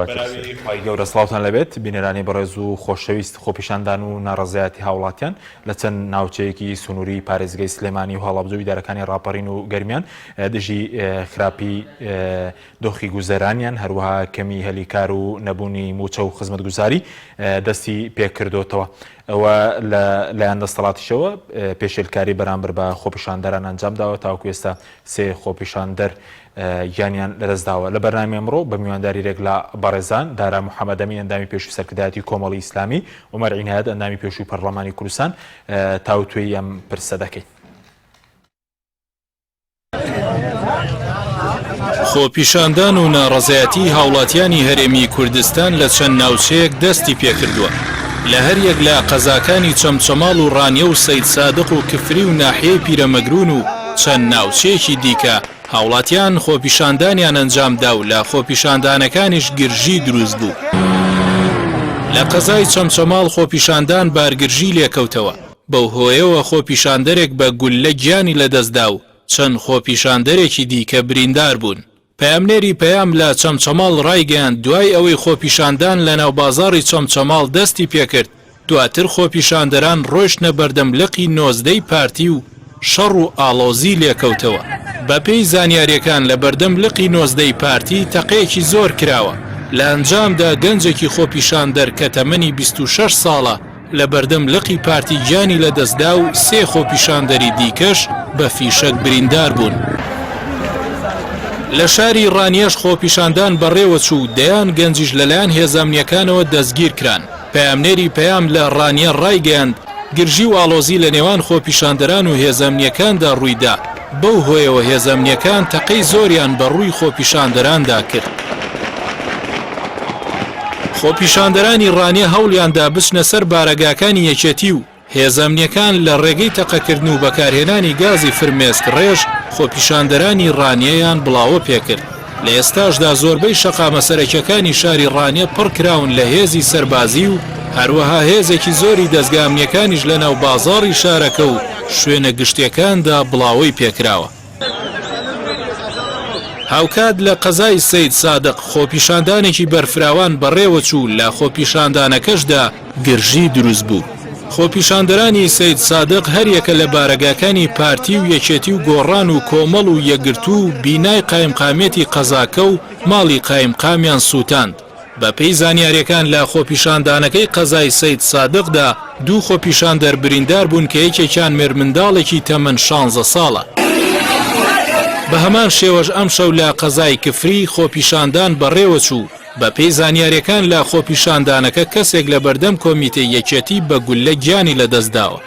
هاوڵاتی قسە. بەناوی خوای گەورە سڵاوتان لێبێت بینەرانی بەڕێز و خۆشەویست خۆپیشاندان و ناڕەزایەتی هاوڵاتیان لە چەند ناوچەیەکی سنووری پارێزگای سلێمانی و هەڵەبجە و ئیدارەکانی ڕاپەڕین و گەرمیان دژی خراپی دۆخی گوزەرانیان هەروەها کەمی هەلی کار و نەبوونی مووچە و خزمەتگوزاری دەستی پێکردۆتەوە ئەوە لە لایەن دەستەڵاتیشەوە پێشێلکاری بەرامبەر بە خۆپیشاندەران ئەنجام داوە تاوەکو ئێستا سێ خۆپیشاندەر گیانیان لەدەستداوە. لە بەرنامەی ئەمڕۆ بە میوانداری رێک لە بەڕێزان، دارا محەمەدئەمین ئەندامی پێشووی سەرکردایەتی کۆمەڵی ئیسلامی، عومەر عینایەت ئەندامی پێشووی پەرڵەمانی کوردستان تاوتوێی ئەم پرسە دەکەین. خۆپیشاندان و ناڕەزایەتی هاوڵاتیانی هەرێمی کوردستان لە چەند ناوچەیەک دەستی پێکردووە لە هەریەک لە قەزاکانی چەمچەماڵ و ڕانیە و سەیدسادق و کفری و ناحیەی پیرەمەگرون و چەند ناوچەیەکی دیکە هاوڵاتیان خۆپیشاندانیان ئەنجامدا و لە خۆپیشاندانەکانیش گرژی دروست بوو. لە قەزای چەمچەماڵ خۆپیشاندان بارگرژی لێکەوتەوە، بەو هۆیەوە خۆپیشاندەرێک بە گوللە گیانی لەدەستدا و چەند خۆپیشاندەرێکی دیکە بریندار بوون. پەیامنێری پەیام لە چەمچەماڵ ڕایگەیاند، دوای ئەوەی خۆپیشاندان لەناو بازاڕی چەمچەماڵ دەستی پێکرد، دواتر خۆپیشاندەران ڕۆیشتنە بەردەم لقی نۆزدەی پارتی و شەڕ و ئاڵۆزی لێکەوتەوە. بەپێی زانیارییەکان لە بەردەم لقی نۆزدەی پارتی تەقەیەکی زۆر کراوە، لە ئەنجامدا گەنجێکی خۆپیشاندەر کە تەمەنی 26 ساڵە لە بەردەم لقی پارتی گیانی لەدەستدا و سێ خۆپیشاندەری دیکەش بە فیشەک بریندار بوون. لە شاری ڕانیەش خۆپیشاندان بەڕێوەچوو و دەیان گەنجیش لەلایەن هێزە ئەمنییەکانەوە دەستگیرکران. پەیامنێری پەیام لە ڕانیە ڕایگەیاند، گرژی و ئاڵۆزی لە نێوان خۆپیشاندەران و هێزە ئەمنییەکاندا ڕوویدا، بەو هۆیەوە هێزە ئەمنییەکان تەقەی زۆریان بە ڕووی خۆپیشاندەراندا کرد. خۆپیشاندەرانی ڕانیە هەوڵیاندا بچنە سەر بارەگاکانی یەکێتی و هێزە ئەمنییەکان لە ڕێگەی تەقەکردن و بەکارهێنانی گازی فرمێسک ڕێژ خۆپیشاندەرانی ڕانیەیان بڵاوە پێکرد. لە ئێستاشدا زۆربەی شەقامە سەرەکیەکانی شاری ڕانیە پڕ کراون لە هێزی سەربازی و هەروەها هێزێکی زۆری دەزگا ئەمنیەکانیش لە ناو بازاڕی شارەکە و شوێنە گشتیەکاندا بڵاوەی پێکراوە. هاوکات لە قەزای سەیدسادق خۆپیشاندانێکی بەرفراوان بەڕێوەچوو، لە خۆپیشاندانەکەشدا گرژی دروست بوو. خۆپیشاندەرانی سەیدسادق هەریەکە لە بارەگاکانی پارتی و یەکێتی و گۆڕان و کۆمەڵ و یەکگرتوو و بینای قایمقامیەتی قەزاکە و ماڵی قایمقامیان سووتاند. بەپێی زانیاریەکان لە خۆپیشاندانەکەی قەزای سەیدسادقدا دوو خۆپیشاندەر بریندار بوون کە یەکێکیان مێرمنداڵێکی تەمەن شانزە ساڵە. بەهەمان شێوەش ئەمشەو لە قەزای کفری خۆپیشاندان بەڕێوەچوو، بەپێی زانیاریەکان لە خۆپیشاندانەکە کەسێک لەبەردەم کۆمیتەی یەکێتی بە گوللە گیانی لەدەستداوە.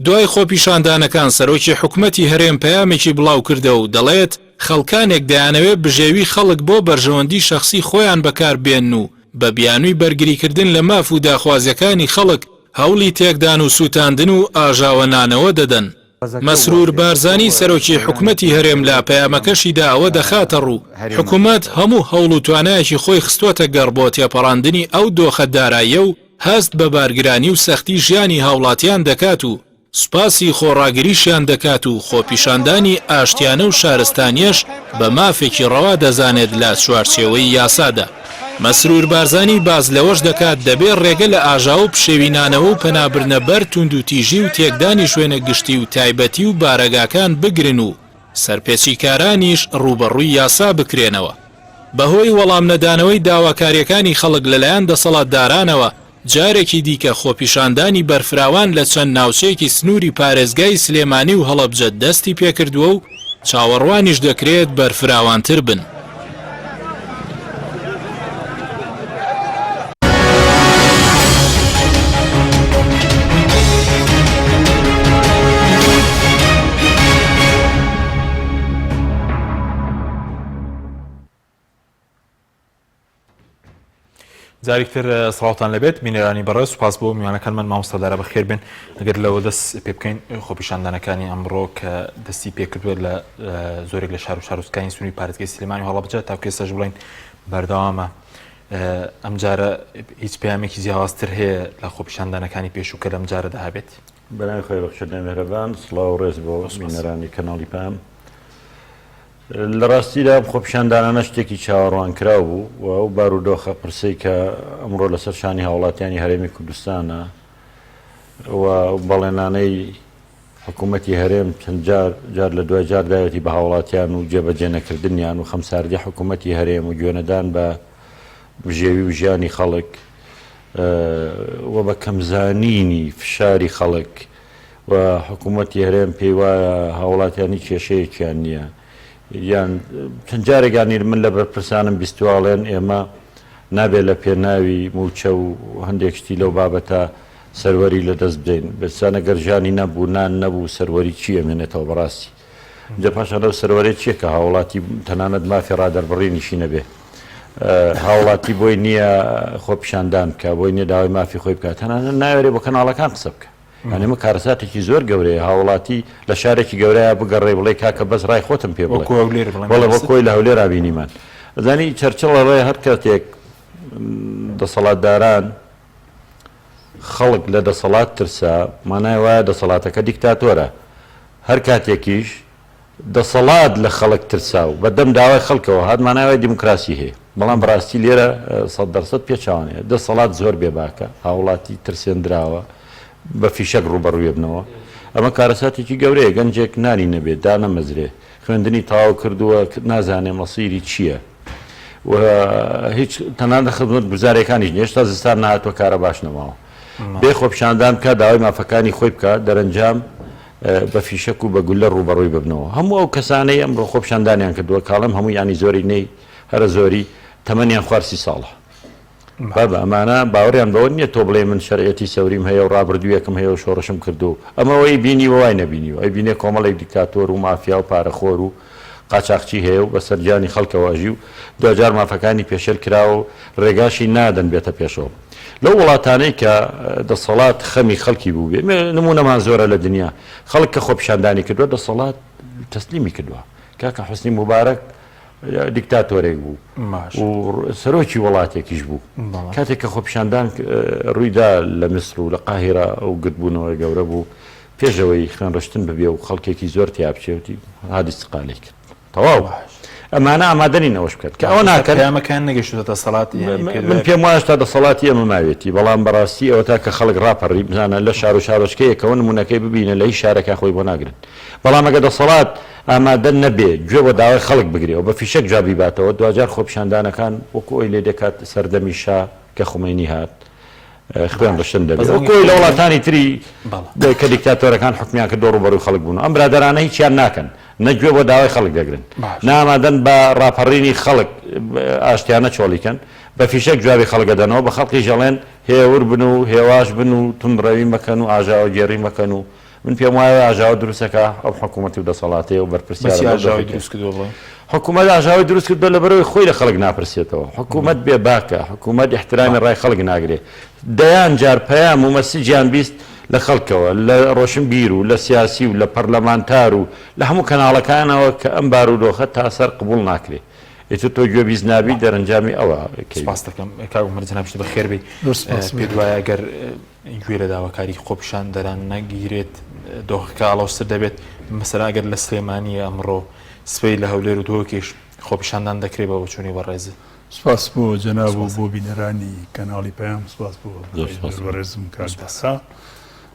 دوای خۆپیشاندانەکان سەرۆکی حکومەتی هەرێم پەیامێکی بڵاوکردەوە و دەڵێت، خەڵکانێک دەیانەوێت بژێوی خەڵک بۆ بەرژەوەندی شەخسی خۆیان بەکار بێنن و بە بیانووی بەرگریکردن لە ماف و داخوازیەکانی خەڵک هەوڵی تێکدان و سوتاندن و ئاژاوەنانەوە دەدەن. مەسرور بارزانی سەرۆکی حکومەتی هەرێم لە پەیامەکەشیدا ئەوە دەخاتەڕوو، حکومەت هەموو هەوڵ و توانایەکی خۆی خستووەتە گەڕ بۆ تێپەڕاندنی ئەو دۆخە داراییە و هەست بە بارگرانی و سەختی ژیانی هاوڵاتیان دەکات و سوپاسی خۆڕاگریشیان دەکات و خۆپیشاندانی ئاشتیانە و شارستانیەش بە مافێکی ڕەوا دەزانێت لە چوارچێوەی یاسادا. مەسرور بارزانی باس لەوەش دەکات دەبێ ڕێگە لە ئاژاوە و پشێوینانەوە و پەنابردنە بەر توندوتیژی و تێکدانی شوێنە گشتی و تایبەتی و بارەگاکان بگرن و سەرپێچیکارانیش ڕووبەڕووی یاسا بکرێنەوە. بەهۆی وەڵامنەدانەوەی داواکارییەکانی خەڵک لەلایەن دەسەڵاتدارانەوە جارێکی دیکە خۆپیشاندانی بەرفراوان لە چەند ناوچەیەکی سنووری پارێزگای سلێمانی و هەڵەبجە دەستی پێکردووە و چاوەڕوانیش دەکرێت بەرفراوانتر بن. جارێک تر سڵاوتان لەبێت بینەرانی بەڕێز سوپاس بۆ میوانەکانمان مامۆستا دارا بەخێر بێن ئەگەر لەوە دەست پێ بکەین خۆپیشاندانەکانی ئەمڕۆ کە دەستی پێکردووە لە زۆرێک لە شار و شارۆچکانی سنووری پارێزگای سلێمانی و هەڵەبجە تاکو ئێستاش بڵێین بەردەوامە ئەم جارە هیچ پەیامێکی جیاوازتر هەیە لە خۆپیشاندانەکانی پێشوو کە لەم جارەدا هەبێت؟ بەناوی خۆی بەخشندە مێهرەبان سڵاو و ڕێز بۆ بینەرانی کەناڵی پەیام. لە ڕاستیدا ئەم خۆپیشاندانانە شتێکی چاوەڕوانکراو بوو و ئەو بارودۆخە قورسەی کە ئەمڕۆ لەسەر شانی هاوڵاتیانی هەرێمی کوردستانە و ئەو بەڵێنانەی حکوومەتی هەرێم چەند جار جار لە دوای جار داوێتی بە هاوڵاتیان و جێبەجێ نەکردنیان و خەمساردی حکوومەتی هەرێم و گوێنەدان بە بژێوی و ژیانی خەڵک و بە کەمزانینی فشاری خەڵک و حکوومەتی هەرێم پێی وایە هاوڵاتیان هیچ کێشەیەکیان نییە یان چەند جارێک یانی من لە بەرپرسانم بیستووە ئەڵێن ئێمە نابێت لە پێناوی مووچە و هەندێک شتی لەو بابەتە سەروەری لە دەست بدەین بەسانە گەر ژیانی نەبوو نان نەبوو سەروەری چی ئەمێنێتەوە بەڕاستی جا پاشان ئەو سەروەرەی چییە کە هاوڵاتی تەنانەت مافی ڕادەربڕینیشی نەبێ هاوڵاتی بۆی نییە خۆپیشاندان بکە بۆی نییە داوای مافی خۆی بکات تەنانەت ناوێرێ بۆ کەناڵەکان قسە بکە یانی ئەمە کارەساتێکی زۆر گەورەیە هاوڵاتی لە شارێکی گەورەیە بگەڕێ بڵێ کاکە بەس ڕای خۆتم پێ بڵێ بەڵێ وەک خۆی لە هەولێرا بینیمان ئەزانی چەرچڵ ئەڵێ هەر کاتێک دەسەڵاتداران خەڵک لە دەسەڵات ترسا مانای وایە دەسەڵاتەکە دیکتاتۆرە هەر کاتێکیش دەسەڵات لە خەڵک ترسا و بە دەم داوای خەڵکەوە هات مانای وایە دیموکراسی هەیە. بەڵام بەڕاستی لێرە 100% پێچەوانەیە. دەسەڵات زۆر بێباکە، هاوڵاتی ترسێندراوە، بە فیشەک ڕووبەڕووی ئەبنەوە. ئەمە کارەساتێکی گەورەیە، گەنجێک نانی نەبێ، دانەمەزرێ، خوێندنی تەواو کردووە، نازانێ مەسیری چییە و هیچ تەنانەت خزمەتگوزارییەکانیش نییە. هێشتا زستان نەهاتووە کارەباش نەماوە. بێ خۆپیشاندان بکات، داوای مافەکانی خۆی بکات، دەرەنجام بە فیشەک و بە گوللە ڕووبەڕووی ببنەوە. هەموو ئەو کەسانەی ئەمڕۆ خۆپیشاندانیان کردووە، کاڵێم هەموو یانی زۆرینەی هەرە زۆری تەمەنیان خوار سی ساڵە. بابە ئەمانە باوەڕیان بەوە نییە تۆ بڵێی من شەرعیەتی سەوریم هەیە و ڕابردوویەکم هەیە و شۆڕشم کردووە و ئەمە ئەوەی بینیوە وای نەبینیوە. ئەیبینێ کۆمەڵێک دیکتاتۆر و مافیا و پارەخۆر و قاچاخچی هەیە و بەسەر گیانی خەڵکەوە ئەژی و دواجار مافەکانی پێشێل کراوە و ڕێگاشی نادەن بێتە پێشەوە. لەو وڵاتانەی کە دەسەڵات خەمی خەڵکی بووبێ، نموونەمان زۆرە لە دنیا، خەڵک کە خۆپیشاندانی کردووە دەسەڵات تەسلیمی کردووە. کاکە حوسنی موبارەک دیکتاتۆرێک بوو و سەرۆکی وڵاتێکیش بوو. کاتێک کە خۆپیشاندان ڕوویدا لە میسر و لە قاهیرە ئەو گردبوونەوە گەورە بوو، پێش ئەوەی خوێنڕشتن ببێ و خەڵکێکی زۆر تیا بچێ وتی هادی استقالەی کرد. تەواو ئەمانە ئامادە نین ئەوەش بکەن کە ئەوە ناکەن. پەیامەکەیان نەگەیشتووتە دەسەڵات یانی پێت من پێم وایە هێشتا دەسەڵاتی ئێمە ماوێتی بەڵام بەڕاستی ئەوەتا کە خەڵک ڕاپەڕی بزانە لە شار و شارۆچکەیەکەوە نموونەکەی ببینە لە هیچ شارێکا خۆی بۆ ناگرن بەڵام ئەگەر دەسەڵات ئامادە نەبێ گوێ بۆ داوای خەڵک بگرێ و بە فیشەک جوابی باتەوە دواجار خۆپیشاندانەکان وەکو ئەوی لێ دێ کات سەردەمی شا کە خومەینی هات خوێن ڕشتن دەبێت وەکو ئەوەی لە وڵاتانی تری کە دیکتاتۆرەکان حوکمیان کردووە ڕووبەڕووی خەڵک بوون ئەم برادەرانە هیچیان ناکەن نە گوێ بۆ داوای خەڵک دەگرن نە ئامادەن بە ڕاپەڕینی خەڵک ئاشتیانە چۆڵی کەن بە فیشەک جوابی خەڵک ئەدەنەوە بە خەڵکیش ئەڵێن هێور بن و هێواش بن و توندڕەوی مەکەن و ئاژاوەگێڕی مەکەن و من پێم وایە ئاژاوە دروستەکە ئەو حکوومەت و دەسەڵاتەیە و بەرپرسیارە بەچی لەو ئاژاوەی دۆخەی دروست کردووە بڵێ؟ حکوومەت ئاژاوەی دروست کردووە لەبەرئەوەی خۆی لە خەڵک ناپرسێتەوە. حکوومەت بێ باکە، حکوومەت ئیحترامی ڕای خەڵک ناگرێ. دەیان جار پەیام و مەسجیان 20 لە خەڵکەوە، لە ڕۆشنبیر و لە سیاسی و لە پەرلەمانتار و لە هەموو کەناڵەکانەوە کە ئەم بارودۆخە تا سەر قبووڵ ناکرێ. ئیتر تۆ گوێ 20 نابی دەرەنجامی ئەوە کەی. سپاست دەکەم کاک عومەر جەنابیشت بەخێر بێی. زۆر سپاس. پێت وایە ئەگەر گوێ لە داواکاری خۆپیشاندەران نەگیرێت دۆخەکە ئاڵۆزتر دەبێت، مەسەلەن ئەگەر لە سلێمانی ئەمڕۆ سبەی لە هەولێر و دهۆکیش خۆپیشاندان دەکرێت بە بۆچوونی بەڕێزت؟ سپاس بۆ جەناب و بۆ بینەرانی کەناڵی پەیام، سپاس بۆ بەڕێزم کاک دارا.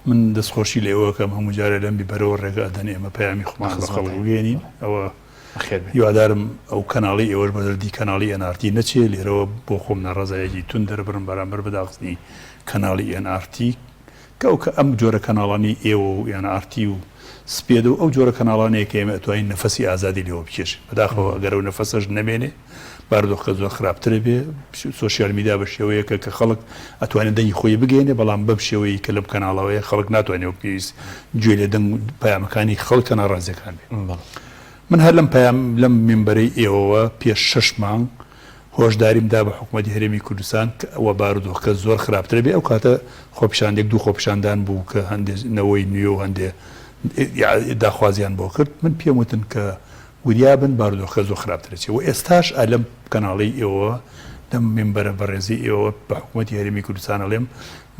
من دەستخۆشی لە ئێوە ئەکەم هەموو جارێ لەم بیبەرەوە ڕێگە ئەدەن ئێمە پەیامی خۆمان بە خەڵک بگەیەنین. ئەوە هیوادارم ئەو کەناڵەی ئێوەش بە دەردی کەناڵی ئێن ئار تی نەچێ، لێرەوە بۆ خۆم ناڕەزایەکی توند دەربڕم بەرامبەر بە داخستنی کەناڵی ئێن ئار تی، کە ئەو کە ئەم جۆرە کەناڵانەی ئێوە و ئێن ئار تی و سپێدە و ئەو جۆرە کەناڵانەیە کە ئێمە ئەتوانین نەفەسی ئازادی لێوە بکێشین، بەداخەوە ئەگەر ئەو نەفەسەش نەمێنێ بارودۆخەکە زۆر خراپتر ئەبێ، سۆشیال میدیا بە شێوەیەکە کە خەڵک ئەتوانێ دەنگی خۆی بگەیەنێ، بەڵام بەم شێوەیەی کە لەم کەناڵەوەیە خەڵک ناتوانێ وەک پێویست گوێ لە دەنگ و پەیامەکانی خەڵکە ناڕازیەکان بێ. من هەر لەم پەیام لەم مینبەرەی ئێوەوە پێش شەش مانگ هۆشداریم دا بە حکومەتی هەرێمی کوردستان کە ئەوە بارودۆخەکە زۆر خراپترە بێ، ئەو کاتە خۆپیشان یەک دوو خۆپیشاندان بوو کە هەندێ نەوەی نوێ و هەندێ داخوازیان بۆ کرد، من پێم وتن کە وریا بن بارودۆخەکە زۆر خراپتر ئەچێ و ئێستاش ئا لەم کەناڵەی ئێوەوە لەم مینبەرە بەڕێزەی ئێوەوە بە حکومەتی هەرێمی کوردستان ئەڵێم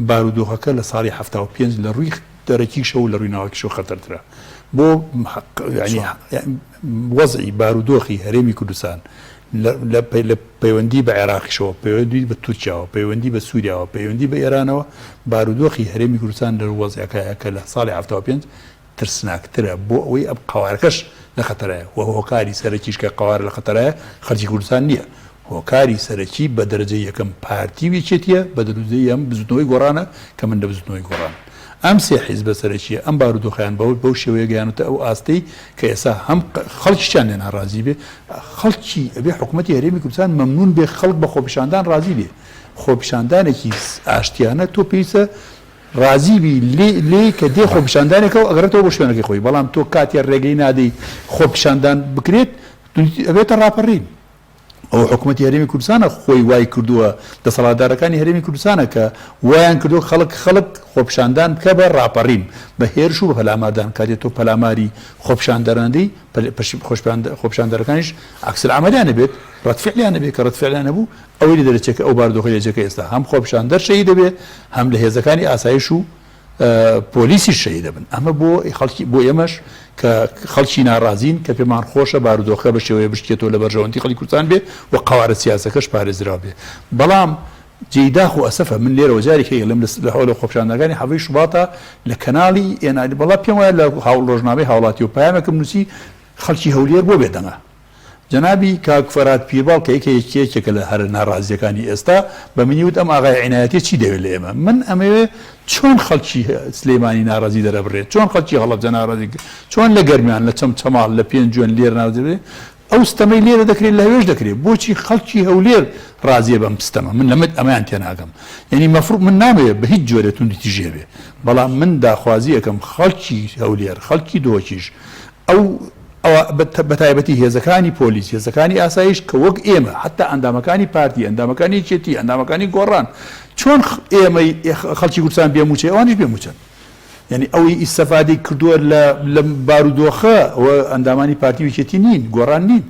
بارودۆخەکە لە ساڵی 75 لە ڕووی. دەرەکیشەوە و لە ڕووی ناوەکیشەوە خەتەرترە بۆ یانی وەزعی بارودۆخی هەرێمی کوردستان لە پەیوەندی بە عێراقیشەوە، پەیوەندی بە تورکیاوە، پەیوەندی بە سووریاوە، پەیوەندی بە ئێرانەوە، بارودۆخی هەرێمی کوردستان لە وەزعەکایە کە لە ساڵی 75 ترسناکترە بۆ ئەوەی ئەم قەوارەکەش لە خەتەرایە و هۆکاری سەرەکیش کە قەوارە لە خەتەرایە خەڵکی کوردستان نییە هۆکاری سەرەکی بە دەرەجەی یەکەم پارتی و یەکێتیە بە دەرەجەی یەم بزوتنەوەی گۆڕانە کە من لە بزوتنەوەی گۆڕان ئەم سێ حیزبە سەرەکیە ئەم بارودۆخیان بەو بەو شێوەیە گەیانوتە ئەو ئاستەی کە ئێستا هەم خەڵکیشیان لێ ناڕازی بێ خەڵکی ئەبێ حکوومەتی هەرێمی کوردستان مەمنون بێ خەڵک بە خۆپیشاندان ڕازی بێ خۆپیشاندانێکی ئاشتیانە تۆ پێویستە ڕازی بی لێی کە دێ خۆپیشاندانێکە و ئەگەڕێتەوە بۆ شوێنەکەی خۆی بەڵام تۆ کاتێ ڕێگەی نادەی خۆپیشاندان بکرێت ئەبێتە ڕاپەڕین ئەو حکوومەتی هەرێمی کوردستانە خۆی وای کردووە دەسەڵاتدارەکانی هەرێمی کوردستانە کە وایان کردو خەڵک خەڵک خۆپیشاندان بکە بە ڕاپەڕین بە هێرش و بە پەلاماردان کاتێ تۆ پەلاماری خۆپیشاندەران دەی خۆپیشاندەرەکانیش عکس العملیان نەبێت ڕەد فعلیان نەبێت کە ڕەد فعلیان نەبوو ئەوەی لێ دەرەچێ کە ئەو بارودۆخەی لێ جێکە ئێستا هەم خۆپیشاندەر شەهید دەبێ هەم لە هێزەکانی ئاسایش و پۆلیسیش شەهید دەبن. ئەمە بۆ خەڵکی بۆ ئێمەش کە خەڵکی ناڕازین کە پێمان خۆشە بارودۆخەکە بە شێوەیە بشکێتەوە لە بەرژەوەندی خەڵکی کوردستان بێ و قەوارە سیاسەکەش پارێزراو بێ. بەڵام جێی داخ و ئەسەفە من لێرەوە جارێکی ئەڵێم لە هەوڵە خۆپیشاندانەکانی حەڤەی شوباتا لە کەناڵی ئێن ئاری بەڵا پێم وایە لە ڕۆژنامەی هاوڵاتی و پەیامێکم نووسی خەڵکی هەولێر بۆ بێدەنگە؟ جەنابی کاک فەرهاد پیرباڵ کە یەکێ یەکێکە لە هەرە ناڕازییەکانی ئێستا، بە منی وت ئەم ئاغای عینایەتیە چی دەوێت لە ئێمە؟ من ئەمەوێ چۆن خەڵکی سلێمانی ناڕازی دەرەبڕێت، چۆن خەڵکی هەڵەبجە ناڕازی، چۆن لە گەرمیان، لە چەمچەماڵ، لە پێنجوێن لێرە ناڕازی دەرەبڕێت، ئەو ستەمەی لێرە دەکرێت لە هەوێش دەکرێت، بۆچی خەڵکی هەولێر ڕازیە بەم ستەمە؟ من لەمە ئەمەیان تێناگەم. یەنی مەفروض من نامەوێت بە هیچ جۆرێ توندوتیژی هەبێ، بەڵام من داخوازی ئەکەم خەڵکی هەولێر، خەڵکی دهۆکیش ئەو ئەوە بەتایبەتی هێزەکانی پۆلیس، هێزەکانی ئاسایش کە وەک ئێمە حەتا ئەندامەکانی پارتی، ئەندامەکانی یەکێتی، ئەندامەکانی گۆڕان چۆن ئێمەی خەڵکی کوردستان بێ مووچەی ئەوانیش بێ مووچەن. یعنی ئەوەی ئیستەفادەی کردووە لە لەم بارودۆخە ئەوە ئەندامانی پارتی و یەکێتی نین، گۆڕان نین،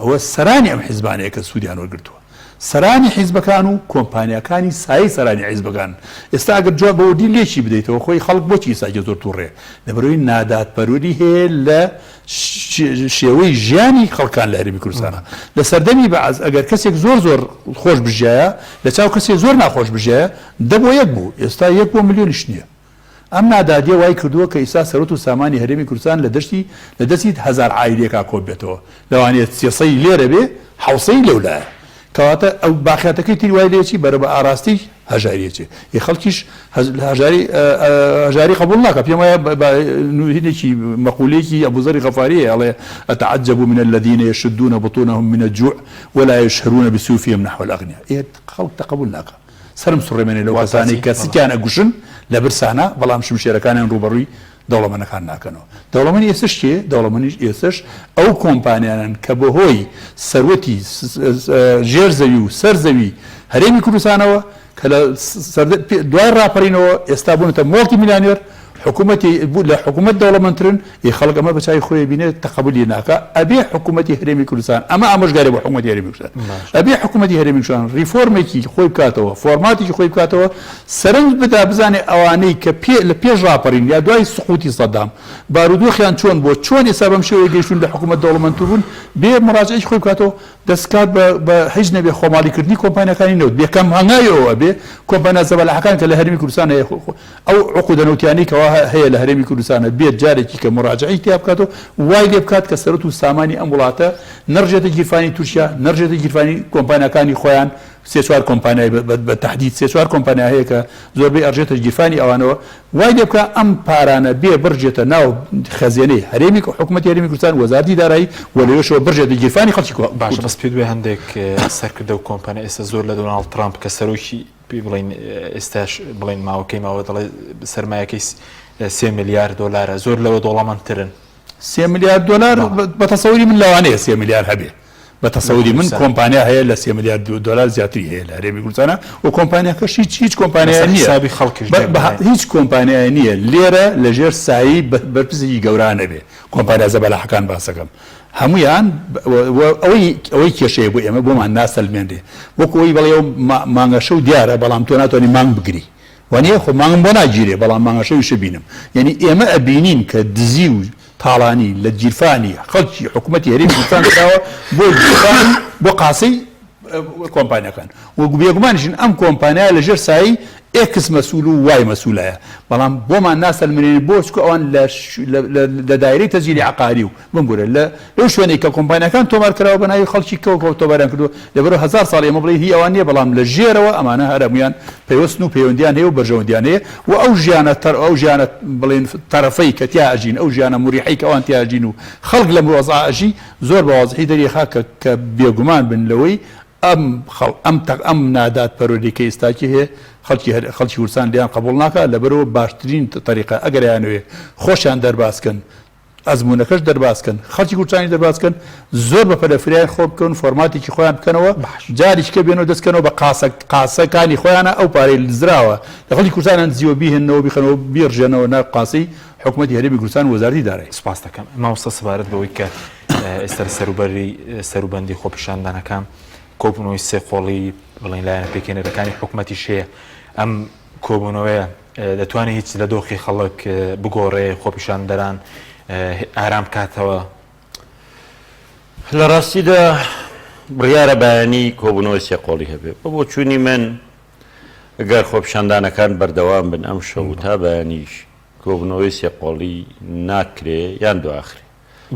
ئەوە سەرانی ئەم حیزبانەیە کە سوودیان وەرگرتووە. سەرانی حیزبەکان و کۆمپانیاکانی سایەی سەرانی حیزبەکان ئێستا ئەگەر جواب بە وردی لێکی بدەیتەوە خۆی خەڵک بۆچی ئیستا زۆر توڕەیە لەبەرئەوەی نادادپەروەری هەیە لە شێوەی ژیانی خەڵکان لە هەرێمی کوردستانە لە سەردەمی بەعس ئەگەر کەسێک زۆر زۆر خۆش بژیایە لە چاو کەسێک زۆر ناخۆش بژیایە دە بۆ یەک بوو ئێستا یەک بۆ ملیۆنیش نییە ئەم نادادیە وای کردووە کە ئیستا سەروەت و سامانی هەرێمی کوردستان لە دەشتی لە دەستی هەزار عایلەیەکا کۆببێتەوە لەوانەیە سێسەی لێرە بێ حەوسەی لەولایە کەواتە ئەو باقیاتەکەی تری وای لێچی بەرە بە ئاراستەی هەژاری ئەچێ ئی خەڵکیش هەژاری هەژاری قبوڵ ناکا پێم وایە هینێکی مەقولەیەکی ئەبوزەری غەفاری هەیە ئەڵێ أتعجب من الذين يشدون بطونهم من الجوع ولا يشهرون بسيوفهم نحو الأغنياء ئێ خەڵک تەقەبول ناکا سەرم سوڕێمێنێ لەو کەسانەی کە سکیان ئەگوشن لە برسانا بەڵام شمشێرەکانیان ڕووبەڕووی دەوڵەمەنەکان ناکەنەوە. دەوڵەمەنی ئێستەش کێیە؟ دەوڵەمەنیش ئێستەش ئەو کۆمپانیانەن کە بەهۆی سەروەتی ژێر زەوی و سەر زەوی هەرێمی کوردستانەوە کە لە دوای ڕاپەرینەوە ئێستا بوونەتە مۆڵتی میلانێر حکوومەتی لە حکوومەت دەوڵەمەندترن ئی خەڵک ئەمە بە چاوی خۆی بینێت تەقەبولی ناکا ئەبێ حکوومەتی هەرێمی کوردستان ئەمە ئامۆژگاری بۆ حکوومەتی هەرێمی کوردستان ئەبێ حکوومەتی هەرێمی کوردستان ڕیفۆرمێکی خۆی بکاتەوە فۆرماتێکی خۆی بکاتەوە سەرنج بدا بزانێ ئەوانەی کە پێ لە پێش ڕاپەڕین یا دوای سقوتی سەدام بارودۆخیان چۆن بووە چۆن ئێستا بەم شێوەیە گەیشتوون لە حکوومەت دەوڵەمەندتر بوون بێ مڕاجعەی خۆی بکاتەوە دەست کات بە بە هیچ نەبێ خۆماڵی کردنی کۆمپانیاکانی نەوت بێ کەم هەنگاوی ئەوە ئەبێ کۆمپانیا زەبەلاحەکان کە لە هەرێمی کوردستان هەیە ئەو عقودە نەوتیانەی کەوا هەیە لە هەرێمی کوردستانە بێت جارێکی کە مڕاجعەی تیا بکات و وای لێ بکات کە سەروەت و سامانی ئەم وڵاتە نەڕژێتە گیرفانی تورکیا نەڕژێتە گیرفانی کۆمپانیاکانی خۆیان سێ چوار کۆمپانیای بە تەحدید سێ چوار کۆمپانیا هەیە کە زۆربەی ئەڕژێتە گیرفانی ئەوانەوە وای لێ بکا ئەم پارانە بێ بڕژێتە ناو خەزێنەی هەرێمی حکومەتی هەرێمی کوردستان وەزارەتی دارایی و لەوێشەوە بڕژێتە گیرفانی خەڵکی باشە بەس پێت وایە هەندێک سەرکردە و کۆمپانیا ئێستا زۆر لە دۆناڵد ترامپ کە سەرۆکی پێی بڵێین ئێستاش بڵێین ماوەکەی ماوە دەڵێ سەرمایەکەی سێ ملیار دۆلارە زۆر لەوە دەوڵەمەندترن. سێ ملیار دۆلار بە تەسەوری من لەوانەیە سێ ملیار هەبێ بە تەسەوری من کۆمپانیا هەیە لە سێ ملیار دۆلار زیاتری هەیە لە هەرێمی کوردستانە و کۆمپانیاکەش هیچ هیچ کۆمپانیا نییە حسابی خەڵکیش هیچ کۆمپانیای نییە لێرە لەژێر سایی بەرپرسێکی گەورە نەبێ کۆمپانیا زەبەلاحەکان باسەکەم هەموویان ئەوەی ئەوەی کێشەیە بۆ ئێمە بۆمان ناسەلمێنرێ وەکو ئەوەی بەڵێ ئەو مانگەشەو دیارە بەڵام تۆ ناتوانانی مانگ بگری. وانیە خۆ مانگم بۆ ناگیرێ بەڵام مانگەشەویش ئەبینم یعنی ئێمە ئەبینین کە دزی و تاڵانی لە گیرفانی خەڵکی حکوومەتی هەرێمی کوردستان کراوە بۆ گیرفانی بۆ قاسەی کۆمپانیاکان و بێگومانیشن ئەم کۆمپانیا لە ژێر سایەی ئێکس مەسول و وای مەسولایە بەڵام بۆمان ناسەلمێنێ بۆ چونکە ئەوان لە دایرەی تەسجیلی عەقاری و بمبورە لە لەو شوێنەی کە کۆمپانیاکان تۆمار کراوە بە ناوی خەڵکی کەوە تۆماریان کردووە لەبەرئەوە هەزار ساڵ ئێمە بڵێین هی ئەوان نییە بەڵام لە ژێرەوە ئەمانە هەر هەموویان پەیوەستن و پەیوەندیان هەیە و بەرژەوەندیان هەیە و ئەو ژیانە تەر ئەو ژیانە بڵێن تەرەفەی کە تیا ئەژین ئەو ژیانە موریحەی کە ئەوان تیا ئەژین و خەڵک لەم وەزعە ئەژی زۆر بە وازحی دەریخا کە کە بێگومان بن لەوەی ئەم خەڵ ئەم تەق ئەم نادادپەروەری کە ئیستاکی هەیە خەڵکی هەر خەڵکی کوردستان لێیان قەبوڵ ناکا لەبەرئەوە باشترین تەریقە ئەگەر ئەیانەوێ خۆشیان دەرباز کەن ئەزموونەکەش دەرباز کەن خەڵکی کوردستانیش دەرباز کەن زۆر بە پەلە فریای خۆ بکەون فۆرماتێکی خۆیان بکەنەوە جاریش کە بێنەوە دەست کەنەوە بە قاسە قاسەکانی خۆیانە ئەو پارەی دزراوە لە خەڵکی کوردستانیان دزیوە بیهێننەوە بیخەنەوە بیڕژێنەوە ناو قاسەی حکومەتی هەرێمی کوردستان و وەزارەتی دارایی. سوپاست دەکەم مامۆستا سەبارەت بەوەی کە ئێستا لە سەروبەری سەروبەندی خۆپیشاندانەکان کۆبوونەوەی سێ قۆڵی بڵێن لایەنە پێکهێنەرەکانی حکومەتیش هەیە ئەم کۆبوونەوەیە دەتوانێت هیچ لە دۆخی خەڵک بگۆڕێ خۆپیشاندەران ئارام بکاتەوە؟ لە ڕاستیدا بڕیارە بەیانی کۆبوونەوەی سێ قۆڵی هەبێ بە بۆچوونی من گەر خۆپیشاندانەکان بەردەوام بن ئەمشەو و تا بەیانیش کۆبوونەوەی سێ قۆڵی ناکرێ یان دواخرێ.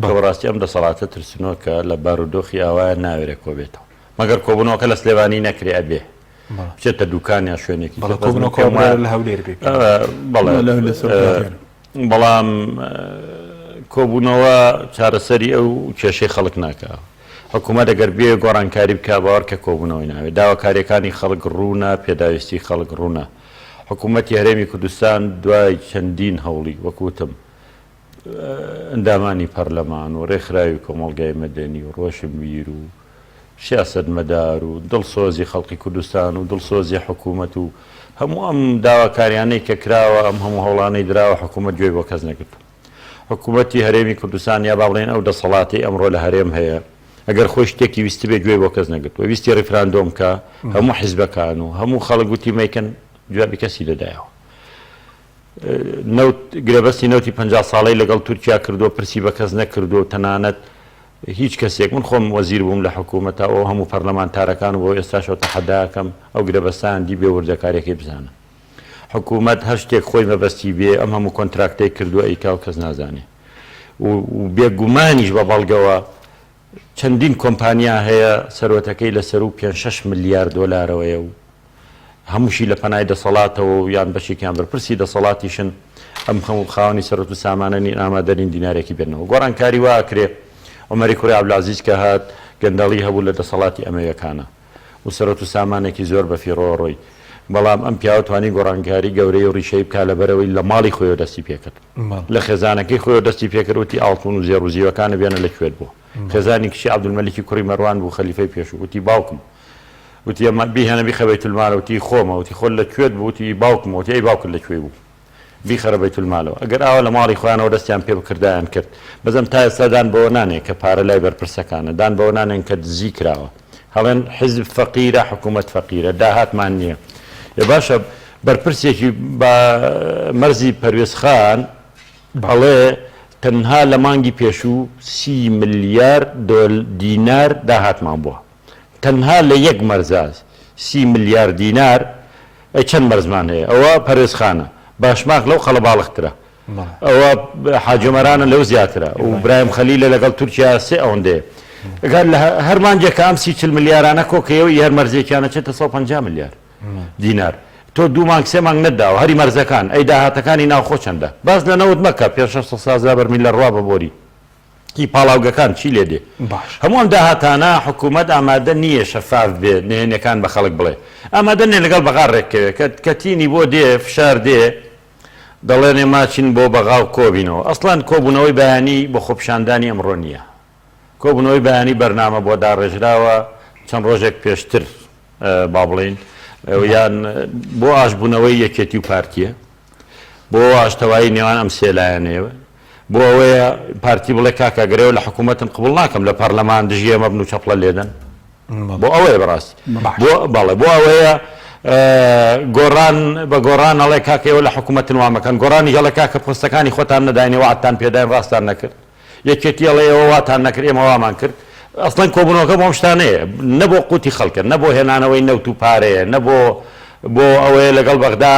کە بەڕاستی ئەم دەسەڵاتە ترسنۆکە لە بارودۆخی ئاوایە ناوێرێ کۆبێتەوە. مەگەر کۆبوونەوەکە لە سلێمانی نەکرێ ئەبێ بچێتە دوکان یا شوێنێکی تر. بەس من پێم وایە لە هەولێر بێ. بەڵێ بەڵام کۆبوونەوە چارەسەری ئەو کێشەی خەڵک ناکا. حکوومەت ئەگەر بێ گۆڕانکاری بکا باوەڕ کە کۆبوونەوەی ناوێ. داواکارییەکانی خەڵک ڕوونە، پێداویستی خەڵک ڕوونە. حکوومەتی هەرێمی کوردستان دوای چەندین هەوڵی وەک وتم ئەندامانی پەرلەمان و ڕێکخراوی کۆمەڵگای مەدەنی و ڕۆشنبیر و سیاسەتمەدار و دڵسۆزی خەڵکی کوردستان و دڵسۆزی حکوومەت و هەموو ئەم داواکاریانەی کە کراوە ئەم هەموو هەوڵانەی دراوە حکوومەت گوێی بۆ کەس نەگرتووە. حکوومەتی هەرێمی کوردستان یا با بڵێین ئەو دەسەڵاتەی ئەمڕۆ لە هەرێم هەیە ئەگەر خۆی شتێکی ویستبێ گوێی بۆ کەس نەگرتووە ویستی ڕیفراندۆم بکا هەموو حیزبەکان و هەموو خەڵک وتی مەیکەن جوابی کەسی نەدایەوە. نەوت گرێبەستی نەوتی 50 ساڵەی لەگەڵ تورکیا کردووە پرسی بە کەس نەکردووە و تەنانەت هیچ کەسێک من خۆم وەزیر بووم لە حکوومەتا و هەموو پەرلەمانتارەکان و بۆ ئێستاشەوە تەحەداکەم ئەو گرێبەستەیان دی بێ وردەکاریەکەی بزانن حکوومەت هەر شتێک خۆی مەبەستی بێ ئەم هەموو کۆنتراکتەی کردووە ئەیکا و کەس نازانێ و بێگومانیش بە بەڵگەوە چەندین کۆمپانیا هەیە سەروەتەکەی لە سەروو پێنج شەش ملیار دۆلارەوەیە و هەمووشی لە پەنای دەسەڵاتەوە و یان بەشێکیان بەرپرسی دەسەڵاتیشن، ئەم هەموو خاوەنی سەروەت و سامانە نین ئامادە نین دینارێکی بێننەوە. گۆڕانکاری وا ئەکرێ عومەری کوڕی عەبدولعەزیز کە هات گەندەڵی هەبوو لە دەسەڵاتی ئەمەویەکانا و سەروەت و سامانێکی زۆر بە فیڕۆوە ڕۆی بەڵام ئەم پیاوە توانی گۆڕانکاری گەورەی و ڕیشەیی بکا لەبەرئەوەی لە ماڵی خۆیەوە دەستی پێکرد لە خێزانەکەی خۆیەوە دەستی پێکرد وتی ئاڵتون و زێڕ و زیوەکانە بێنە لە کوێت بووە خێزانی کچی عەبدولمەلیکی کوڕی مەروان بوو خەلیفەی پێشوو وتی باوکم وتی ئەمە بیهێنە بیخە بەیتولمالەوە وتی خۆمە وتی خۆت لە کوێت بوو وتی باوکمە وتی ئەی باوکت لە کوێی بوو بیخەرە بەیتولمالەوە ئەگەر ئاوا لە ماڵی خۆیانەوە دەستیان پێ بکردایان کرد بەس ئەم تا ئێستا دان بەوە نانێ کە پارە لای بەرپرسەکانە دان بەوە نانێن کە دزی کراوە هەڵێن حیزب فەقیرە حکوومەت فەقیرە داهاتمان نییە ئێ باشە بەرپرسێکی بە مەرزی پەروێزخان ئەڵێ تەنها لە مانگی پێشوو سی ملیار دۆل دینار داهاتمان بووە تەنها لە یەک مەرزا سی ملیار دینار ئەی چەند مەرزمان هەیە ئەوە پەرێزخانە باشماخ لەو قەڵەباڵغترە ئەوە حاجۆمەرانە لەو زیاترە و برایم خەلیلە لەگەڵ تورکیا سێ ئەوەندەیە گەر لە هەر مانگێکە ئەم سی چل ملیارانە کۆکەیەوە ئی هەر مەرزێکیان ئەچێتە 150 ملیار دینار تۆ دوو مانگ سێ مانگ نەتداوە هەری مەرزەکان ئەی داهاتەکانی ناوخۆ چەندە باس لە نەوت مەکە پێ 600 هەزار بەرمیل لە ڕوا بە بۆری ئی پاڵاوگەکان چی لێ دێ؟ باش. هەموو ئەم داهاتانە حکوومەت ئامادە نییە شەفاف بێ نهێنیەکان بە خەڵک بڵێ. ئامادە نییە لەگەڵ بەغا ڕێک کەوێ. کە کە تینی بۆ دێ، فشار دێ، دەڵێن ئێمە ئەچین بۆ بەغا و کۆبینەوە. ئەسڵەن کۆبوونەوەی بەیانی بۆ خۆپیشاندانی ئەمڕۆ نییە. کۆبوونەوەی بەیانی بەرنامە بۆ داڕێژراوە چەند ڕۆژێک پێشتر با بڵێین یان بۆ ئاشبوونەوەی یەکێتی و پارتییە. بۆ ئاشتەوایی نێوان ئەم سێ لایەنەیە بۆ ئەوەیە پارتی بڵێ کاکە گەر ئێوە لە حکوومەتن قبوڵ ناکەم لە پەرلەمان دژی ئێمە بن و چەپڵە لێدەن بۆ ئەوەیە بەڕاستی بۆ بەڵێ بۆ ئەوەیە. گۆڕان بە گۆڕان ئەڵێ کاکە ئێوە لە حکوومەتن وا مەکەن، گۆڕانیش ئەڵێ کاکە پۆستەکانی خۆتان نەداینێ وەعدتان پێداین ڕاستان نەکرد، یەکێتی ئەڵێ ئێوە واتان نەکرد ئێمە وامان کرد، ئەسڵەن کۆبوونەوەکە بۆ ئەم شتانەیە، نە بۆ قوتی خەڵکە، نە بۆ هێنانەوەی نەوت و پارەیە، نە بۆ بۆ ئەوەیە لەگەڵ بەغدا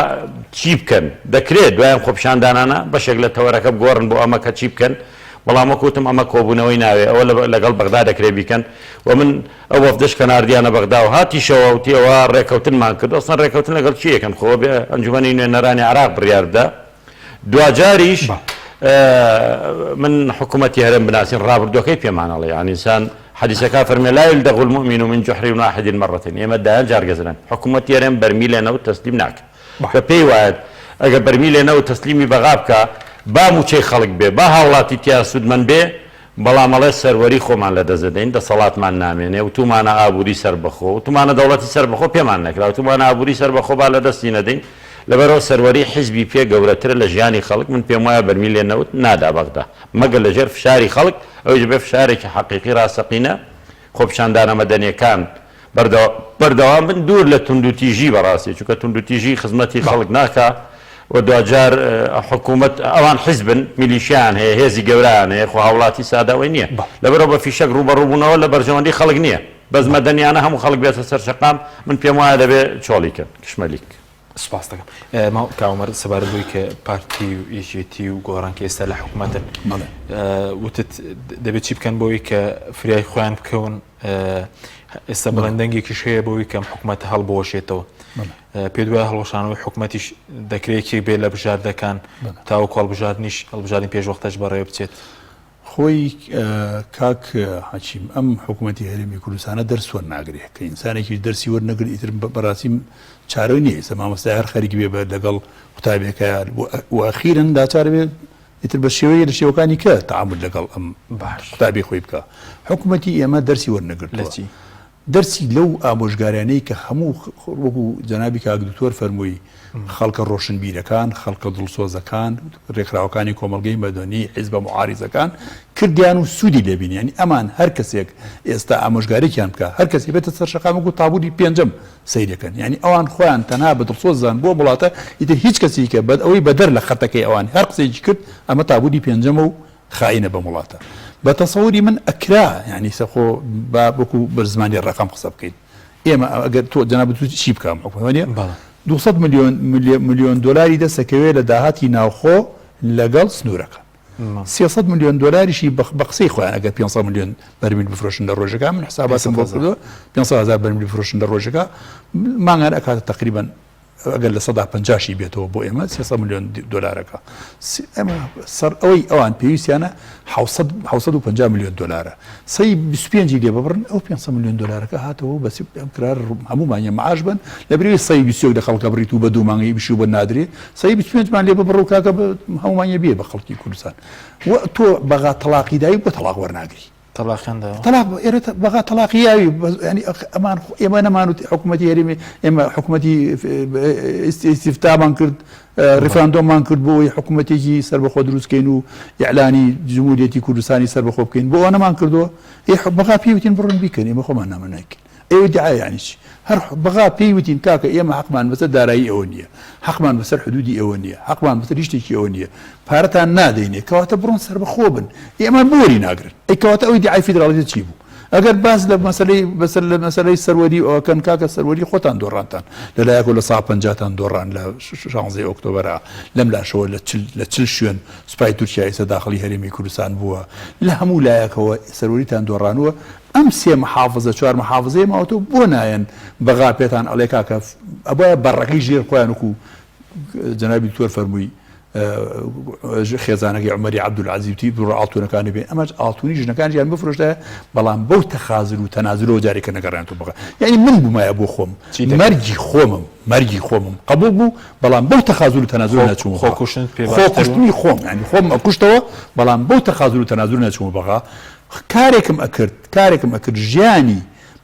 چی بکەن، دەکرێت دوای ئەم خۆپیشاندانانە بەشێک لە تەوەرەکە بگۆڕن بۆ ئەمە کە چی بکەن، بەڵام وەک وتم ئەمە کۆبوونەوەی ناوێ، ئەوە لەگەڵ بەغدا دەکرێت بیکەن و من ئەو وەفدەش کە ناردیانە بەغدا و هاتیشەوە وتی ئەوە ڕێکەوتنمان کرد، ئەسڵەن ڕێکەوتن لەگەڵ کێ ئەکەن خۆ ئەبێ ئەنجومەنی نوێنەرانی عێراق بڕیار بدا، دواجاریش من حکوومەتی هەرێم بناسین ڕابردووەکەی پێمان ئەڵێ یانی ئینسان حەدیسەکە فەرمێ لا یلدغ المؤمن من جحر واحد مرتين ئێمە دایان جار گەزرن حکوومەتی هەرێم بەرمیلێ نەوت تەسلیم ناکە کە پێی وایە ئەگەر بەرمیلێ نەوت تەسلیمی بەغا بکا با مووچەی خەڵک بێ با هاوڵاتی تیا سوودمەند بێ بەڵام ئەڵێ سەروەری خۆمان لە دەست دەدەین، دەسەڵاتمان نامێنێ، وتومانە ئابووری سەربەخۆ، وتومانە دەوڵەتی سەربەخۆ پێمان نەکرا، وتومانە ئابووری سەربەخۆ با لە دەستی نەدەین، لەبەرئەوە سەروەری حیزبی پێ گەورەترە لە ژیانی خەڵک، من پێموایە بەرمیلێ نەوت نادا بەغدا، مەگەر لە ژێر فشاری خەڵک، ئەویش دەبێ فشارێکی حەقیقی ڕاستەقینە، خۆپیشاندانە مەدەنیەکان بەردەوام بن دوور لە توندوتیژی بەڕاستی چونکە توندوتیژی خزمەتی خەڵک ناکا و دواجار حکوومەت ئەوان حیزبن میلیشیان هەیە هێزی گەورەیان هەیە خۆ هاوڵاتی سادە ئەوەی نییە لەبەرەوە بە فیشەک ڕووبەڕووبوونەوە لە بەرژەوەندی خەڵک نییە بەس مەدەنیانە هەموو خەڵک بێتە سەر شەقام من پێم وایە دەبێ چۆڵی کەن کشمەلیک. سوپاست دەکەم ماو کاک عومەر سەبارەت بۆی کە پارتی و یەکێتی و گۆڕان کە ئێستا لە حکوومەتن وتت دەبێت چی بکەن بۆی کە فریای خۆیان بکەون ئێستا بڵێن دەنگێکیش هەیە بۆی کەم حکوومەت هەڵبوەشێتەوە پێ دوای هەڵوەشانەوەی حکوومەتیش دەکرێت یەکێک بێ لە بژاردەکان تاوەکو هەڵبژاردنیش هەڵبژاردنی پێشوەختەش بەڕێوە بچێت. خۆی کاک حەکیم ئەم حکوومەتی هەرێمی کوردستانە دەرس وەرناگرێ کە ئینسانێکیش دەرسی وەرنەگرت ئیتر بەڕاستی چارەی نییە ئێستا مامۆستای هەر خەریک بێ بە لەگەڵ قوتابیەکە و ئەخیرن ناچار بێ ئیتر بە شێوەیە لە شێوەکانی کە تەعامول لەگەڵ ئەم باش قوتابی خۆی بکە حکوومەتی ئێمە دەرسی وەرنەگرتووە لە چی؟ دەرسی لەو ئامۆژگاریانەی کە هەموو وەکو جەنابی کاک دکتۆر فەرمووی خەڵکە ڕۆشنبیرەکان، خەڵکە دڵسۆزەکان، ڕێکخراوەکانی کۆمەڵگەی مەدەنی، حیزبە موعاریزەکان کردیان و سوودی لێ بینی. یانی ئەمان هەر کەسێک ئێستا ئامۆژگارییان بکا، هەر کەسێک بێتە سەر شەقام وەکو تابووری پێنجەم سەیرەکەن. یانی ئەوان خۆیان تەنها بە دڵسۆز زان بۆ ئەم وڵاتە، ئیتر هیچ کەسێکی کە ئەوەی بەدەر لە خەتەکەی ئەوان هەر قسەیەکی کرد ئەمە تابووری پێنجەمە و خائینە بەم وڵاتە. بە تەسەوری من ئەکرا یانی سە خۆ با وەکو بە زمانی ڕەقەم قسە بکەین. ئێمە ئەگەر تۆ جەنابت وتی چی بکەم حکومەت وانیە؟ بەڵێ. 200 ملیۆن ملیۆن دۆلاری دەست ئەکەوێ لە داهاتی ناوخۆ لەگەڵ سنوورەکان. 300 ملیۆن دۆلاریشی بە قسەی خۆیان ئەگەر 500 ملیۆن بەرمیل بفرۆشن لە ڕۆژەکە من حساباتم بۆ کردووە 500 هەزار بەرمیل بفرۆشن لە ڕۆژەکە مانگان ئەکاتە تقریبا ئەگەر 50% شی بێتەوە بۆ ئێمە 300 ملیۆن دۆلارەکە ئێمە سەر ئەوەی ئەوان پێویستیانە 750 ملیۆن دۆلارە سەی 25 لێ ببڕن ئەو 500 ملیۆن دۆلارەکە هاتەوە بەس ئەم کرار هەموومانە معاش بن لە بریوی سەی 21 لە خەڵکە بڕیت و بە دوو مانگی بشی و بە نادرێ سەی 25 مان لێ ببڕ و کاکە هەموومانە بێ بە خەڵکی کوردستان و تۆ بەغا تەڵاقی دای بۆ تەڵاق وەرناگری تەڵاقیان داوە؟ تەڵاق ئێرە بەغا تەڵاقی یاوی ینی ئەمان ئێمە نەمانوت حکوومەتی هەرێمی ئێمە حکوومەتی ئیستیفتامان کرد ڕیفراندۆممان کرد بۆ ئەوەی حکوومەتێکی سەربەخۆ دروستکەین و ئیعلانی جمهوریەتی کوردستانی سەربەخۆ بکەین بۆ ئەوە نەمان کردووە ئێ بەغا پێی وتین بڕۆن بیکەن ئێمە خۆمان نامە نایکەین ئێوە ئیدعا یانی چی؟ هەر بەغا پێی وتین کاکە ئێمە حەقمان بەسەر دارایی ئێوە نییە، حەقمان بەسەر حدودی ئێوە نییە، حەقمان بەسەر هیچ شتێکی ئێوە نییە، پارەتان نادەینێ، کەواتە بڕۆن سەربەخۆ بن. ئێ ئەمان بۆ وەری ناگرن؟ ئەی کەواتە ئەو ئیدعای فیدراڵیزە چی بوو؟ ئەگەر باس لە مەسەلەی بەسەر لە مەسەلەی سەروەری ئەوەکەن کاکە سەروەری خۆتان دۆڕانتان لە لایەکەوە لە سا پەنجاتان دۆڕان لە شانزەی ئۆکتۆبەرا لەم لاشەوە لە چل لە چل شوێن سوپای تورکیا ئێستا داخڵی هەرێمی کوردستان بووە لە هەموو لایەکەوە سەروەریتان دۆڕانووە ئەم سێ محافزە چوار محافزەی ماوەتەوە بۆ نایەن بەغا پێتان ئەڵێ کاکە ئەبوایە بەڕەکەی ژێر خۆیان وەکو جەنابی دکتۆر فەرمووی خێزانەکەی عومەری عەبدولعەزیز وتی بڕۆ ئاڵتونەکانی بێ ئەمەش ئاڵتونی ژنەکانیان بفرۆشتایە بەڵام بەو تەخازل و تەنازلەوە جارێکە نەگەڕێن تۆ بەغا یعنی من بوومایە بۆ خۆم مەرگی خۆمم مەرگی خۆمم قبول بوو بەڵام بەو تەخازل و تەنازل نەچوومە خۆکوشتن پێ خۆکوشتنی خۆم یعنی خۆم ئەکوشتەوە بەڵام بەو تەخازل و تەنازل نەچوومە بەغا کارێکم ئەکرد کارێکم ئەکرد ژیانی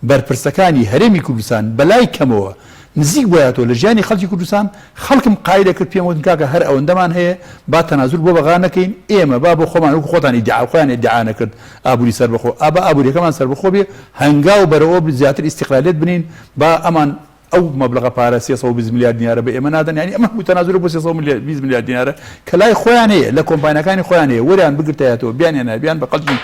بەرپرسەکانی هەرێمی کوردستان بەلای کەمەوە نزیک بوایەتەوە لە ژیانی خەڵکی کوردستان خەڵکم قایل ئەکرد پێم وتن کاکە هەر ئەوەندەمان هەیە با تەنازول بۆ بەغا نەکەین ئێمە با بۆ خۆمان وەکو خۆتان ئیدعا خۆیان ئیدعا نەکرد ئابووری سەربەخۆ ئا با ئابووریەکەمان سەربەخۆ بێ هەنگاو بەرەوە زیاتر ئیستیقلالیەت بنین با ئەمان. ئەو مەبلەغە پارە 320 ملیار دینارە بە ئێمە نادەن یانی ئەمە هەموو تەنازولە بۆ 320 ملیار دینارە کە لای خۆیان هەیە لە کۆمپانیاکانی خۆیان هەیە وەریان بگرتایەتەوە بیانهێنایە بیان بە خەڵکی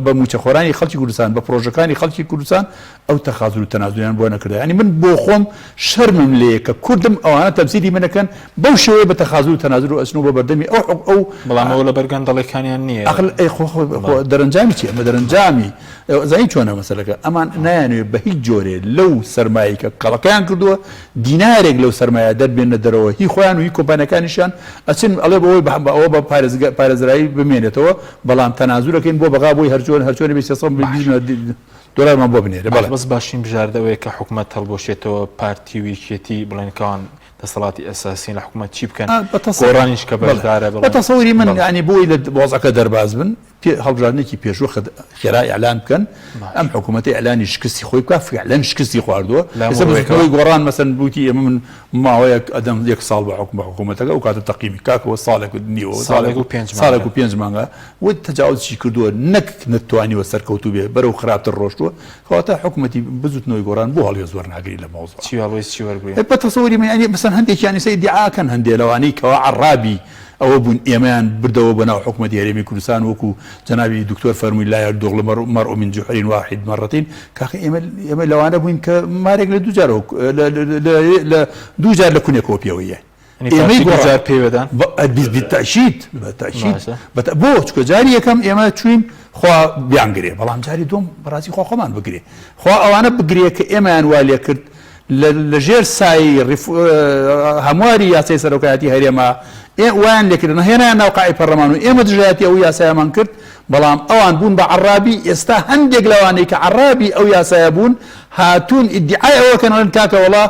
بە مووچەخۆرانی خەڵکی کوردستان بە پرۆژەکانی خەڵکی کوردستان ئەو تەخازول و تەنازولیان بۆ نەکردایە یانی من بۆ خۆم شەرمم لێیە کە کوردم ئەوانە تەمسیلی من ئەکەن بەو شێوەیە بە تەخازول و تەنازول و ئەچنەوە بۆ بەردەمی ئەو حک ئەو بەڵام ئەوە لەبەر گەندەڵیەکانیان نییە. ئەقل ئەی خۆ خۆ خۆ دەرەنجامی چیە ئەمە دەرەنجامی ئەزانی چۆنە مەسەلەکە ئەمان نایانەوێ بە هیچ جۆرێ لەو سەرمایەی کە کەڵەکەیان کردووە دینارێک لەو سەرمایە دەربێننە دەرەوە هی خۆیان و هی کۆمپانیاکانیشیان ئەچن ئەڵێ بەوەی بە ئەوە بە پارێزگا پارێزرایی بمێنێتەوە بەڵام تەنازولەکەین بۆ بەغا بۆی هەرچۆن هەرچۆنێ بێ 320 ملیۆن دۆلارمان بۆ بنێرێ بەڵێ. بەس باشترین بژاردە ئەوەیە کە حکومەت هەڵبوەشێتەوە پارتی و یەکێتی بڵێن کەوان دەسەڵاتی ئەساسین لە حکومەت چی بکەن گۆڕانیش کە بەشدارە بە تەسەوری من یانی بۆی لە وەزعەکە دەرباز بن هەڵبژاردنێکی پێشوەخت خێرا ئیعلان بکەن ئەم حکوومەتە ئیعلانی شکستی خۆی بکە فعلەن شکستی خواردووە ئێستا بزوتنەوەی گۆڕان مەسەن بوتی ئێمە من ماوەیەک ئەدەم یەک ساڵ بە حکوم بە حکوومەتەکە ئەو کاتە تەقیمی کاکەوە ساڵێک و نیوە ساڵێک و پێنج ساڵێک و پێنج مانگە و تەجاوزشی کردووە نەک نەتوانیوە سەرکەوتوو بێ بەرەو خراپتر ڕۆشتووە کەواتە حکوومەتی بزوتنەوەی گۆڕان بۆ هەڵوێست وەرناگری لە مەوزوع چی هەڵوێست چی وەرگری بە تەسەوری من یانی مەسەن هەندێکیان ئێستا ئیدعا کەن هەندێ لەوانەی کەوا عەڕابی ئەوە بوون ئێمەیان بردەوە بۆ ناو حکومەتی هەرێمی کوردستان وەکو جەنابی دکتۆر فەرمووی لا یلدغ المرء من جحر واحد مرتين کاکە ئێمە ئێمە لەوانە بووین کە مارێک لە دوو جارەوە لە دوو جار لە کونێکەوە پێوەیە ئێمەی گۆڕان پێوەدان بالتأشید بالتأشید بۆ چکە جاری یەکەم ئێمە چوین خوا بیانگرێ بەڵام جاری دوم بەڕاستی خوا خۆمان بگرێ خوا ئەوانە بگرێ کە ئێمەیان وا لێ کرد لە ژێر سایەی هەمواری یاسای سەرۆکایەتی هەرێما وایان لێکردن هێنایان ناو قاعی پەرلەمان و ئێمە دژایەتی ئەو یاسایەمان کرد بەڵام ئەوان بوون بە عەڕابی ئێستا هەندێک لەوانەی کە عەڕابی ئەو یاسایە بوون هاتوون ئیدعای ئەوە کەن ئەڵێن کاکە وەڵا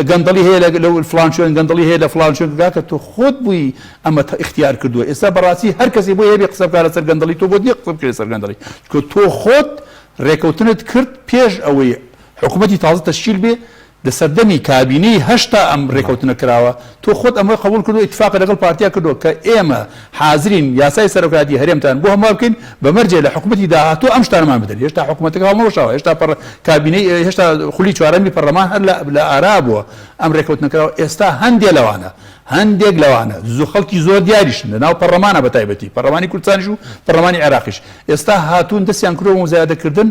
گەندەڵی هەیە لە فڵان شوێن گەندەڵی هەیە لە فڵان شوێن کاکە تۆ خۆت بووی ئەمە ئیختیار کردووە ئێستا بەڕاستی هەر کەسی بۆی هەبێ قسە بکات لەسەر گەندەڵی تۆ بۆت نییە قسە بکەی لەسەر گەندەڵی چونکە تۆ خۆت ڕێکەوتنت کرد پێش ئەوەی حکومەتی تازە تەشکیل بێ لە سەردەمی کابینەی هەشتا ئەم رێکەوتنە کراوە، تۆ خۆت ئەمە قبوڵ کردووە ئیتفاقت لەگەڵ پارتیا کردووە کە ئێمە حازرین یاسای سەرۆکایەتی هەرێمتان بۆ هەموار بکەین بە مەرجێ لە حکومەتی داهاتوو ئەم شتانەمان بدەن هێشتا حکومەتەکە هەڵنەوەشاوە هێشتا پەڕ کابینەی هێشتا خولی چوارەمی پەڕلەمان هەر لە لە ئارا بووە ئەم رێکەوتنە کراوە ئێستا هەندێ لەوانە هەندێک لەوانە زۆ خەڵکی زۆر دیاریشن لە ناو پەڕلەمانە بە تایبەتی پەڕلەمانی کوردستانیش و پەڕلەمانی عێراقیش ئێستا هاتوون دەستیان کردووە بە موزایەدەکردن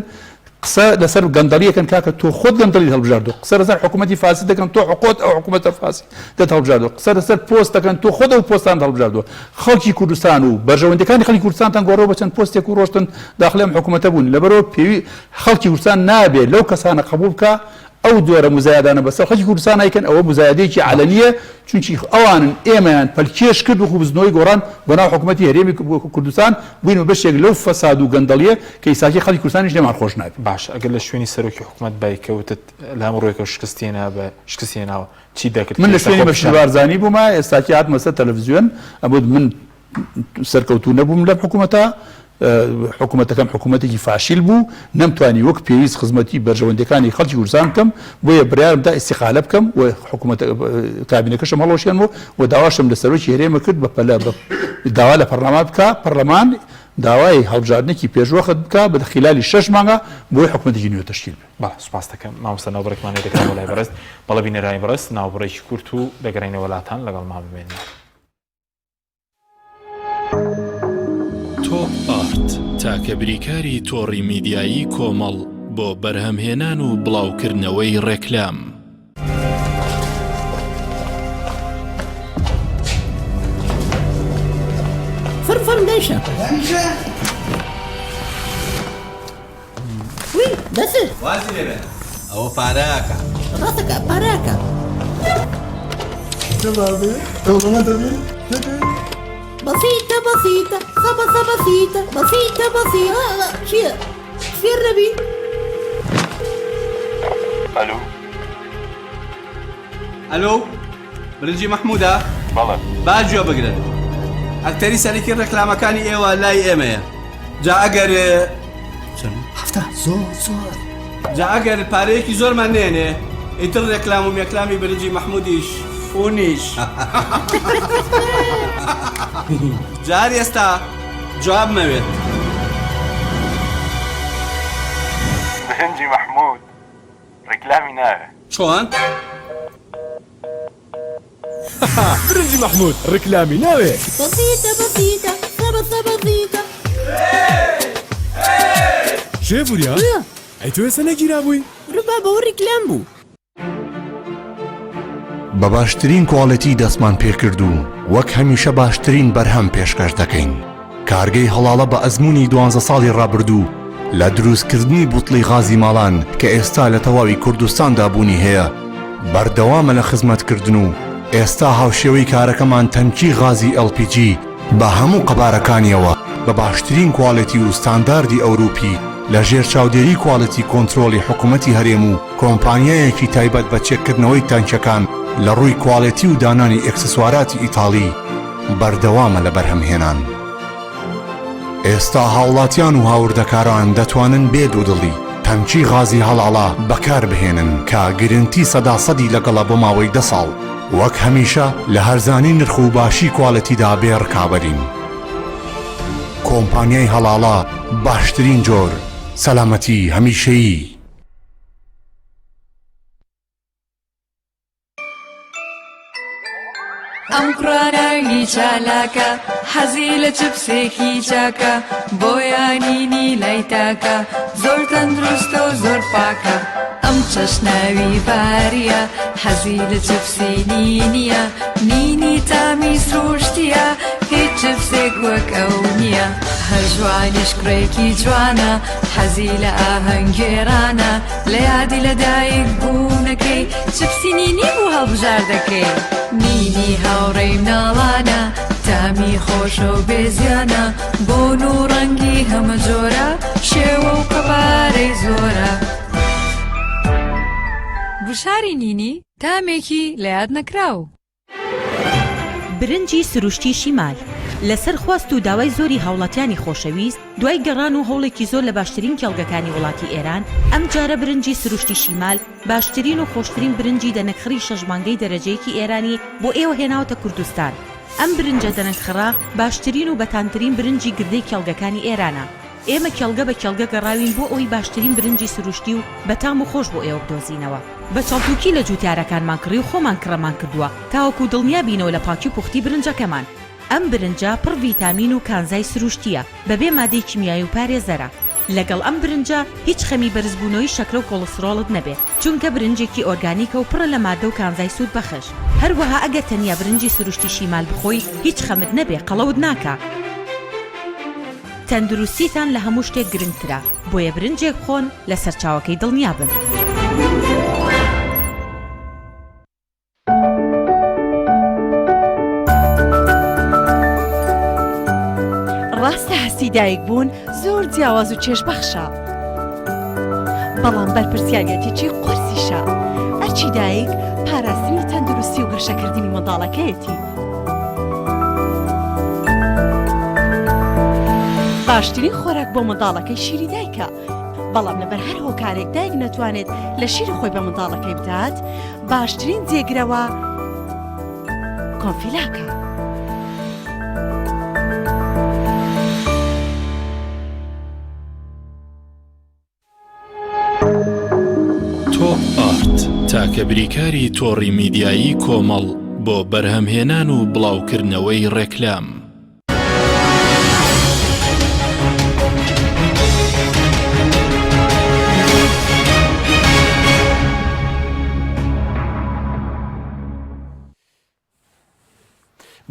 قسە لەسەر گەندەڵی ئەکەن کاکە تۆ خۆت گەندەڵیت هەڵبژاردوە قسە لەسەر حکومەتی فاسد دەکەن تۆ خۆت ئەو حکومەتە فاسدەت هەڵبژاردوە قسە لەسەر پۆست دەکەن تۆ خۆت ئەو پۆستانت هەڵبژاردوە خەڵکی کوردستان و بەرژەوەندیەکانی خەڵکی کوردستانتان گۆڕەوە بە چەند پۆستێک و ڕۆشتن داخلی ئەم حکومەتە بوون لەبەرەوە پێوی خەڵکی کوردستان نابێ لەو کەسانە قبوڵ بکا ئەو جۆرە موزایەدانە بەسەر خەڵکی کوردستان ئەیکەن ئەوە موزایەدەیەکی عەلەنیە چونکی ئەوانن ئێمەیان پەلکێش کرد وەکو بزنەوەی گۆڕان بۆ ناو حکومەتی هەرێمی کوردستان بووین بە بەشێک لەو فەساد و گەندەڵیە کە ئیساکی خەڵکی کوردستانیش لێمان خۆش نابێ. باشە ئەگەر لە شوێنی سەرۆکی حکومەت بای کە وتت لە هەموو ڕووێکەوە شکستی هێنا بە شکستی هێناوە چیت دەکرد من لە شوێنی بەشیر بارزانی بووما ئێستاکی هاتمە سەر تەلەفزیۆن ئەموت من سەرکەوتوو نەبووم لەم حکوومەتە، حکوومەتەکەم حکوومەتێکی فاشیل بوو، نەمتوانی وەک پێویست خزمەتی بەرژەوەندییەکانی خەڵکی کوردستان بکەم، بۆیە بڕیارم دا ئیستیقالە بکەم و حکوومەت کابینەکەشم هەڵوەشێنمەوە و داواشم لە سەرۆکی هەرێمە کرد بە پەلە داوا لە پەرلەمان بکا، پەرلەمان داوای هەڵبژاردنێکی پێشوەخت بکا بە خیلالی شەش مانگا بۆی حکوومەتێکی نوێ تەشکیل بێ. بەڵێ سوپاست دەکەم مامۆستا ناوبڕێکمان لێ دەکەم بۆ لای بەڕێز. بەڵێ بینەرانی بەڕێز ناوبڕێکی کورت و دەگەڕێینەوە لاتان لەگەڵمان بمێننەوە. تۆپ ئارت تاکە بریکاری تۆڕی میدیایی کۆمەڵ بۆ بەرهەمهێنان و بڵاوکردنەوەی ڕێکلام. فڕ فڕ دایشە. وی دەسر. وازی لێ بێنە ئەوە پارەکە. ڕاستەکە پارەکە. بەسیتە بەسیتە سەبە سەبە سیتە بەسیتە بەسیتە چییە فێر نەبی؟ ئەلو ئەلۆ برنجی مەحموودە؟ بەڵێ. با گوێ بگرن ئەکتەری سەرەکی ڕێکلامەکانی ئێوە لای ئێمەیە جا ئەگەر چەند؟ هەفتا زۆر زۆر جا ئەگەر پارەیەکی زۆرمان نێنێ ئیتر ڕێکلام و مێکلامی برنجی مەحموودیش فونیش جار ئێستا جواب مەوێت. برنجی مەحموود ڕیکلامی ناوێ. چۆن؟ برنجی مەحمود ڕیکلامی ناوێ. بەسیتە بەسیتە سەبەسە بەسیتە. کێ وریا؟ ئەی تۆ ئێستا نەگیرابووی؟ ورە بابە ئەوە ڕیکلام بوو. بە باشترین کواڵێتی دەستمان پێکرد و وەک هەمیشە باشترین بەرهەم پێشکەش دەکەین. کارگەی هەڵاڵە بە ئەزموونی دوانزە ساڵی ڕابردوو لە دروستکردنی بوتڵی غازی ماڵان کە ئێستا لە تەواوی کوردستاندا بوونی هەیە بەردەوامە لە خزمەتکردن و ئێستا هاوشێوەی کارەکەمان تەنکی غازی LPG بە هەموو قەبارەکانیەوە بە باشترین کواڵێتی و ستانداردی ئەوروپی لە ژێر چاودێری کواڵێتی کۆنترۆڵی حکومەتی هەرێم و کۆمپانیایەکی تایبەت بە چێککردنەوەی تانکیەکان لە ڕووی کواڵێتی و دانانی ئێکسسواراتی ئیتاڵی بەردەوامە لە بەرهەمهێنان. ئێستا هاوڵاتیان و هاوردەکاران دەتوانن بێ دوودڵی تەنکی غازی هەڵاڵە بەکاربهێنن کە گرنتی سەدا سەدی لەگەڵە بۆ ماوەی دە ساڵ. وەک هەمیشە لە هەرزانی نرخ و باشی کوالێتیدا بێ ڕکابەرین. کۆمپانیای هەڵاڵە باشترین جۆر، سەلامەتی هەمیشەیی. ئەم کوڕانەی چالاکە حەزی لە چپسێکی چاکە بۆیانینی لای تاکە زۆر تەندروستە و زۆر پاکە ئەم چەشناوی باریە حەزی لە چپسی نینیە نینی تامی سروشتیە هیچ چپسێک وەک ئەو نییە هەر جوانیش کوڕێکی جوانە حەزی لە ئاهەنگگێڕانە لە یادی لە دایک بوونەکەی چپسی نینی بوو هەڵبژاردەکەی نینی هاوڕێی مناڵانە تامی خۆشە و بێزیانە بۆن و ڕەنگی هەمە جۆرە شێوە و قەبارەی زۆرە. گوشاری نینی تامێکی لە یاد نەکراو. برنجی سروشتی شیمال، لەسەر خواست و داوای زۆری هاوڵاتیانی خۆشەویست، دوای گەڕان و هەوڵێکی زۆر لە باشترین کێڵگەکانی وڵاتی ئێران، ئەمجارە برنجی سروشتی شیمال باشترین و خۆشترین برنجی دەنک خڕی شەش مانگەی دەرەجەیەکی ئێرانی بۆ ئێوە هێناوەتە کوردستان. ئەم برنجە دەنک خڕە باشترین و بەتامترین برنجی گردەی کێڵگەکانی ئێرانە. ئێمە کێڵگە بە کێڵگە گەڕاوین بۆ ئەوەی باشترین برنجی سروشتی و بەتام و خۆش بۆ ئێوە بدۆزینەوە. بە چەڵتوکی لە جوتیارەکانمان کڕی و خۆمان کڕەمان کردووە تاوەکو دڵنیا بینەوە لە پاکی و پوختی برنجەکەمان. ئەم برنجە پڕ ڤیتامین و کانزای سروشتییە بەبێ مادەی کیمیایی و پارێزەرە. لەگەڵ ئەم برنجە هیچ خەمی بەرزبوونەوەی شەکرە و کۆڵسترۆڵت نەبێ چونکە برنجێکی ئۆرگانیکە و پڕە لە مادە و کانزای سوودبەخش. هەروەها ئەگەر تەنیا برنجی سروشتی شیمال بخۆی هیچ خەمت نەبێ قەڵەوت ناکا. تەندروستیتان لە هەموو شتێک گرنگترە، بۆیە برنجێک بخۆن لە سەرچاوەکەی دڵنیابن. ڕاستە هەستی دایک بوون زۆر جیاواز و چێژبەخشە، بەڵام بەرپرسیاریەتێکی قورسیشە. ئەرکی دایک پاراستنی تەندروستی و گەشەکردنی منداڵەکەیەتی. باشترین خۆراک بۆ منداڵەکەی شیری دایکە، بەڵام لەبەر هەر هۆکارێک دایک نەتوانێت لە شیری خۆی بە منداڵەکەی بدات، باشترین جێگرەوە کۆنفیلاکە. تۆپ ئارت تاکە بریکاری تۆڕی میدیایی کۆمەڵ بۆ بەرهەمهێنان و بڵاوکردنەوەی ڕێکلام.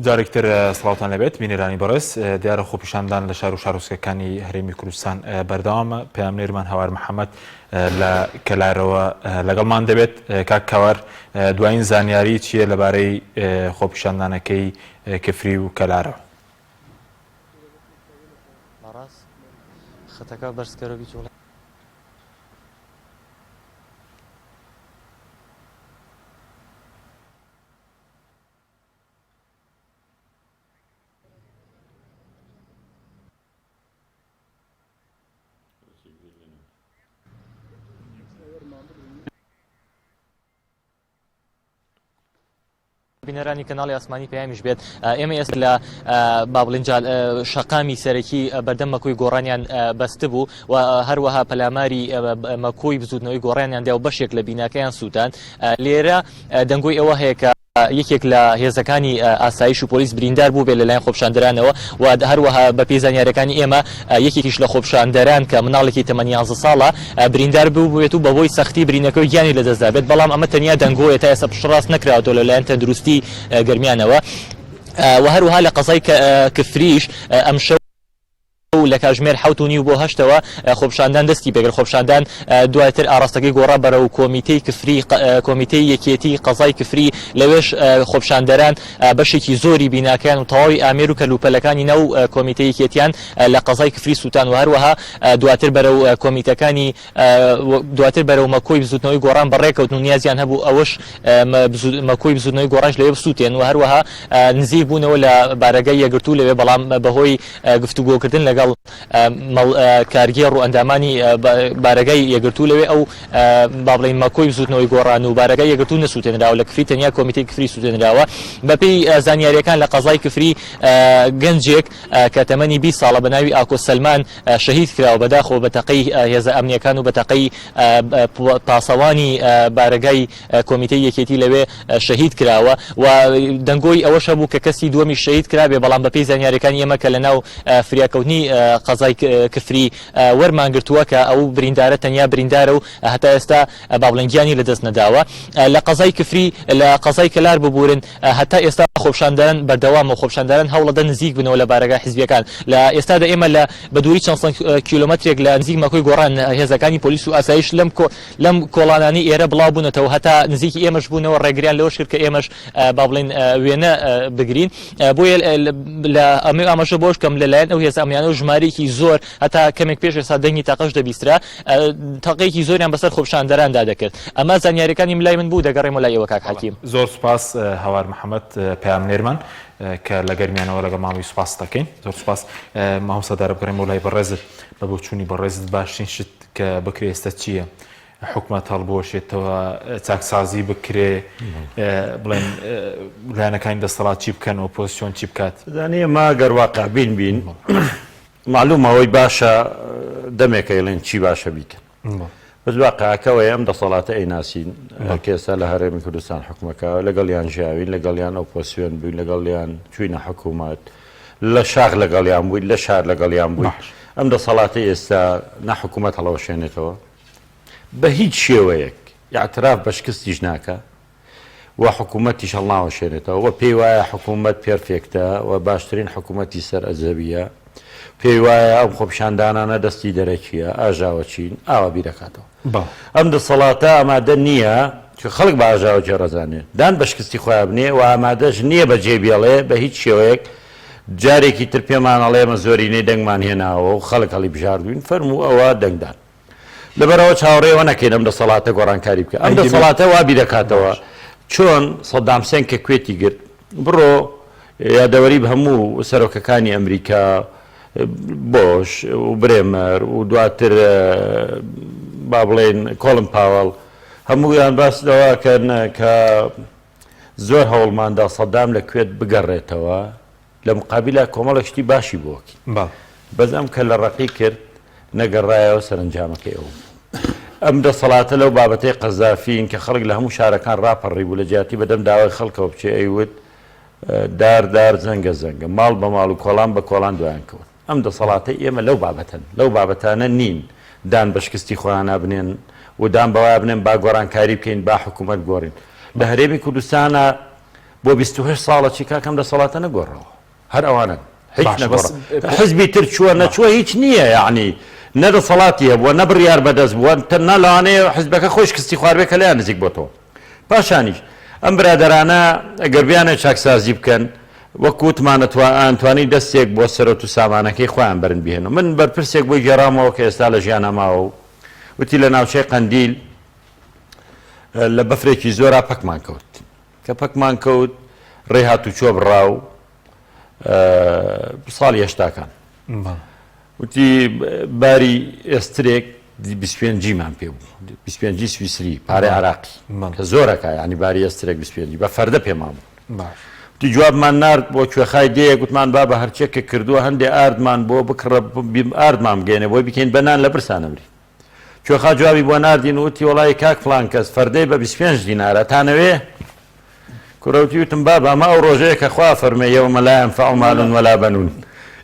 جارێک تر سڵاوتان لەبێت بینەرانی بەڕێز دیارە خۆپیشاندان لە شار و شارۆچکەکانی هەرێمی کوردستان بەردەوامە پەیامنێرمان هەوار محەممەد لە کەلارەوە لەگەڵمان دەبێت کاک کاوار دوایین زانیاری چییە لەبارەی خۆپیشاندانەکەی کفری و کەلارەوە؟ خەتەکە بەرزکەرە بیجوڵێ. بینەرانی کەناڵی ئاسمانی پەیامیش بێت ئێمە ئێستا لە با بڵێن شەقامی سەرەکی بەردەم مەکۆی گۆڕانیان بەستبوو و هەروەها پەلاماری مەکۆی بزوتنەوەی گۆڕانیان دا و بەشێک لە بیناکەیان سووتان لێرە دەنگۆی ئەوە هەیە کە. یەکێک لە هێزەکانی ئاسایش و پۆلیس بریندار بووبێت لەلایەن خۆپیشاندەرانەوە و هەروەها بەپێی زانیاریەکانی ئێمە یەکێکیش لە خۆپیشاندەران کە مناڵێکی تەمەن یانزە ساڵە بریندار بووبێت و بەهۆی سەختی برینەکەی گیانی لەدەستدابێت، بەڵام ئەمە تەنیا دەنگۆیە تا ئێستا پشتڕاست نەکراوەتەوە لەلایەن تەندروستی گەرمیانەوە و هەروەها لە قەزای کفریش ئەمشەو لە کاژمێر حەوت و نیو بۆ هەشتەوە خۆپیشاندان دەستی پێکرد، خۆپیشاندان دواتر ئاڕاستەکەی گۆڕا بەرەو کۆمیتەی کفری کۆمیتەی یەکێتی قەزای کفری، لەوێش خۆپیشاندەران بەشێکی زۆری بیناکەیان و تەواوی ئامێر و کەلوپەلەکانی ناو کۆمیتەی یەکێتیان لە قەزای کفری سووتان و هەروەها دواتر بەرەو کۆمیتەکانی دواتر بەرەو مەکۆی بزوتنەوەی گۆڕان بەڕێکەوتن و نیازیان هەبوو ئەوەش مەکۆی بزوتنەوەی گۆڕانش لەوێ بسووتێن و هەروەها نزیک بوونەوە لە بارەگای یەکگرتوو لەوێ بەڵام بەهۆی گفتوگۆکردن لەگەڵ کارگێڕ و ئەندامانی بارەگای یەکگرتوو لەوێ ئەو با بڵێین مەکۆی بزوتنەوەی گۆڕان و بارەگای یەکگرتوو نەسووتێنراوە لە کفری تەنیا کۆمیتەی کفری سووتێنراوە بەپێی زانیاریەکان لە قەزای کفری گەنجێک کە تەمەنی 20 ساڵە بە ناوی ئاکۆ سەلمان شەهید کراوە بەداخەوە بە تەقەی هێزە ئەمنیەکان و بە تەقەی پاسەوانی بارەگای کۆمیتەی یەکێتی لەوێ شەهید کراوە و دەنگۆی ئەوەش هەبوو کە کەسی دووەمیش شەهید کرابێ بەڵام بەپێی زانیاریەکانی ئێمە کە لەناو فریاکەوتنی قەزای کفری وەرمان گرتووە کە ئەو بریندارە تەنیا بریندارە و هەتا ئێستا با بڵێن گیانی لەدەست نەداوە لە قەزای کفری لە قەزای کەلار ببورن هەتا ئێستا خۆپیشاندان بەردەوامە و خۆپیشاندەران هەوڵەدەن نزیک بنەوە لە بارەگا حیزبیەکان. لە ئێستادا ئێمە لە بە دووری چەند سەد کیلۆمەترێک لە نزیک مەکۆی گۆڕان هێزەکانی پۆلیس و ئاسایش لەم لەم کۆڵانانەی ئێرە بڵاو بوونەتەوە هەتا نزیکی ئێمەش بوونەوە ڕێگریان لەوەش کرد کە ئێمەش با بڵێین وێنە بگرین. بۆیە لە ئەمەی ئاماژە بەوەش بکەم لەلایەن ئەو هێزە ئەمنیانەوە ژمارەیەکی زۆر هەتا کەمێک پێش ئێستا دەنگی تەقەش دەبیسترا تەقەیەکی زۆریان بەسەر خۆپیشاندەراندا دەکرد. ئەمە زانیاریەکانی لای من بوو دەگەڕێمەوە لای ئێوە کاک حەکیم. زۆر سوپاس هەوار محەمەد پەیامنێرمان کە لە گەرمیانەوە لەگەڵمان بووی سوپاست دەکەین. زۆر سوپاس مامۆستا دارا بگەڕێمەوە لای بەڕێزت بە بۆچوونی بەڕێزت باشترین شت کە بکرێ ئێستا چییە؟ حکومەت هەڵبوەشێتەوە چاکسازی بکرێ بڵێن لایەنەکانی دەسەڵات چی بکەن ئۆپۆزسیۆن چی بکات؟ زانی ئێمە گەر واقعبین بین مەعلومە ئەوەی باشە دەمێکە ئەیڵێن چی باشە بیکەن بەس واقعەکە ئەوەیە ئەم دەسەڵاتە ئەیناسین کە ئێستا لە هەرێمی کوردستان حکومەکە لەگەڵیان ژیاوین لەگەڵیان ئۆپۆسیۆن بووین لەگەڵیان چوینە حکوومەت لە شاخ لەگەڵیان بووین لە شار لەگەڵیان بووین ئەم دەسەڵاتە ئێستا نە حکوومەت هەڵەوەشێنێتەوە بە هیچ شێوەیەک ئیعتراف بە شکستیش ناکا و حکوومەتیش هەڵناوەشێنێتەوە و پێی وایە حکوومەت پێرفێکتە و باشترین حکوومەتی سەر ئەزەوییە، پێی وایە ئەم خۆپیشاندانانە دەستی دەرەکییە، ئاژاوەچین، ئاوا بیرەکاتەوە. ئەم دەسەڵاتە ئامادە نییە، چونکە خەڵک بە ئاژاوەگێڕ ئەزانێ، دان بە شکستی خۆیا بنێ و ئامادەش نییە بەجێی بێڵێ بە هیچ شێوەیەک، جارێکی تر پێمان ئەڵێ ئێمە زۆرینەی دەنگمان هێناوە و خەڵک هەڵیبژاردووین، فەرموو ئەوە دەنگدان. لەبەرئەوە چاوەڕێی ئەوە نەکەین ئەم دەسەڵاتە گۆڕانکاری بکات. ئەم دەسەڵاتە وا بیرەکاتەوە چۆن سەدام حسێن کە کوێتی گرت بڕۆ یادەوەری هەموو سەرۆکەکانی ئەمریکا بۆش و برێمەر و دواتر با بڵێن کۆڵن پاوەڵ هەموویان باس لەوەکەن کە زۆر هەوڵماندا سەدام لە کوێت بگەڕێتەوە لە مقابیلا کۆمەڵێک شتی باشی بۆ کین بەڵێ. بەس ئەم کەللە ڕەقی کرد نەگەڕایەوە سەرەنجامەکەی ئەوە بوو. ئەم دەسەڵاتە لەو بابەتەی قەزافین کە خەڵک لە هەموو شارەکان ڕاپەڕیبوو لە جیاتی بەدەم داوای خەڵکەوە بچێ ئەیوت دار دار زەنگە زەنگە ماڵ بە ماڵ و کۆڵان بە کۆڵان دوایان کەوت. ئەم دەسەڵاتەی ئێمە لەو بابەتەن لەو بابەتانە نین دان بە شکستی خۆیانا بنێن و دان بەوەیا بنێن با گۆڕانکاری بکەین با حکوومەت گۆڕین لە هەرێمی کوردستانا بۆ 28 ساڵە چی کاکە ئەم دەسەڵاتە نەگۆڕاوە هەر ئەوانەن هیچ باشە بەس نەگۆڕا حزبی تر چووە نەچووە هیچ نییە یەعنی نە دەسەڵاتی هەبووە نە بڕیار بەدەست بووە تەنها لەوانەیە حزبەکە خۆی شکستی خواربێ کە لێیان نزیک بۆتەوە پاشانیش ئەم برادەرانە گەر بیانەوێت چاکسازی بکەن وەک وتمان ئەتوانی دەستێک بۆ سەرۆت و سامانەکەی خۆیان بەرن بهێنن من بەرپرسێک بۆی گێڕامەوە کە ئێستا لە ژیانا ماوە و وتی لە ناوچەی قەندیل لە بەفرێکی زۆرا پەکمان کەوت کە پەکمان کەوت ڕێ هاتوچۆ بڕا و ساڵی هەشتاکان وتی باری ئێسترێک 25مان پێ بوو 25 سویسری پارەی عراقی کە زۆرەکە ینی باری ئێسترێک 25 بە فەردە پێمان بوو وتی جوابمان نارد بۆ کوێخای دێیە گوتمان بابە هەرچێک کە کردووە هەندێ ئاردمان بۆ بکڕە ئاردمان بگەێنێ بۆی بکەین بە نان لە برسا نەمرین کوێخا جوابی بۆ ناردین و وتی وەڵایی کاک فڵان کەس فەردەی بە 25 دینارە تانەوێ؟ کوڕە وتی وتم بابە ئەمە ئەو ڕۆژەیە کە خوا فەرمێ یوم لا ینفع مال ولا بنون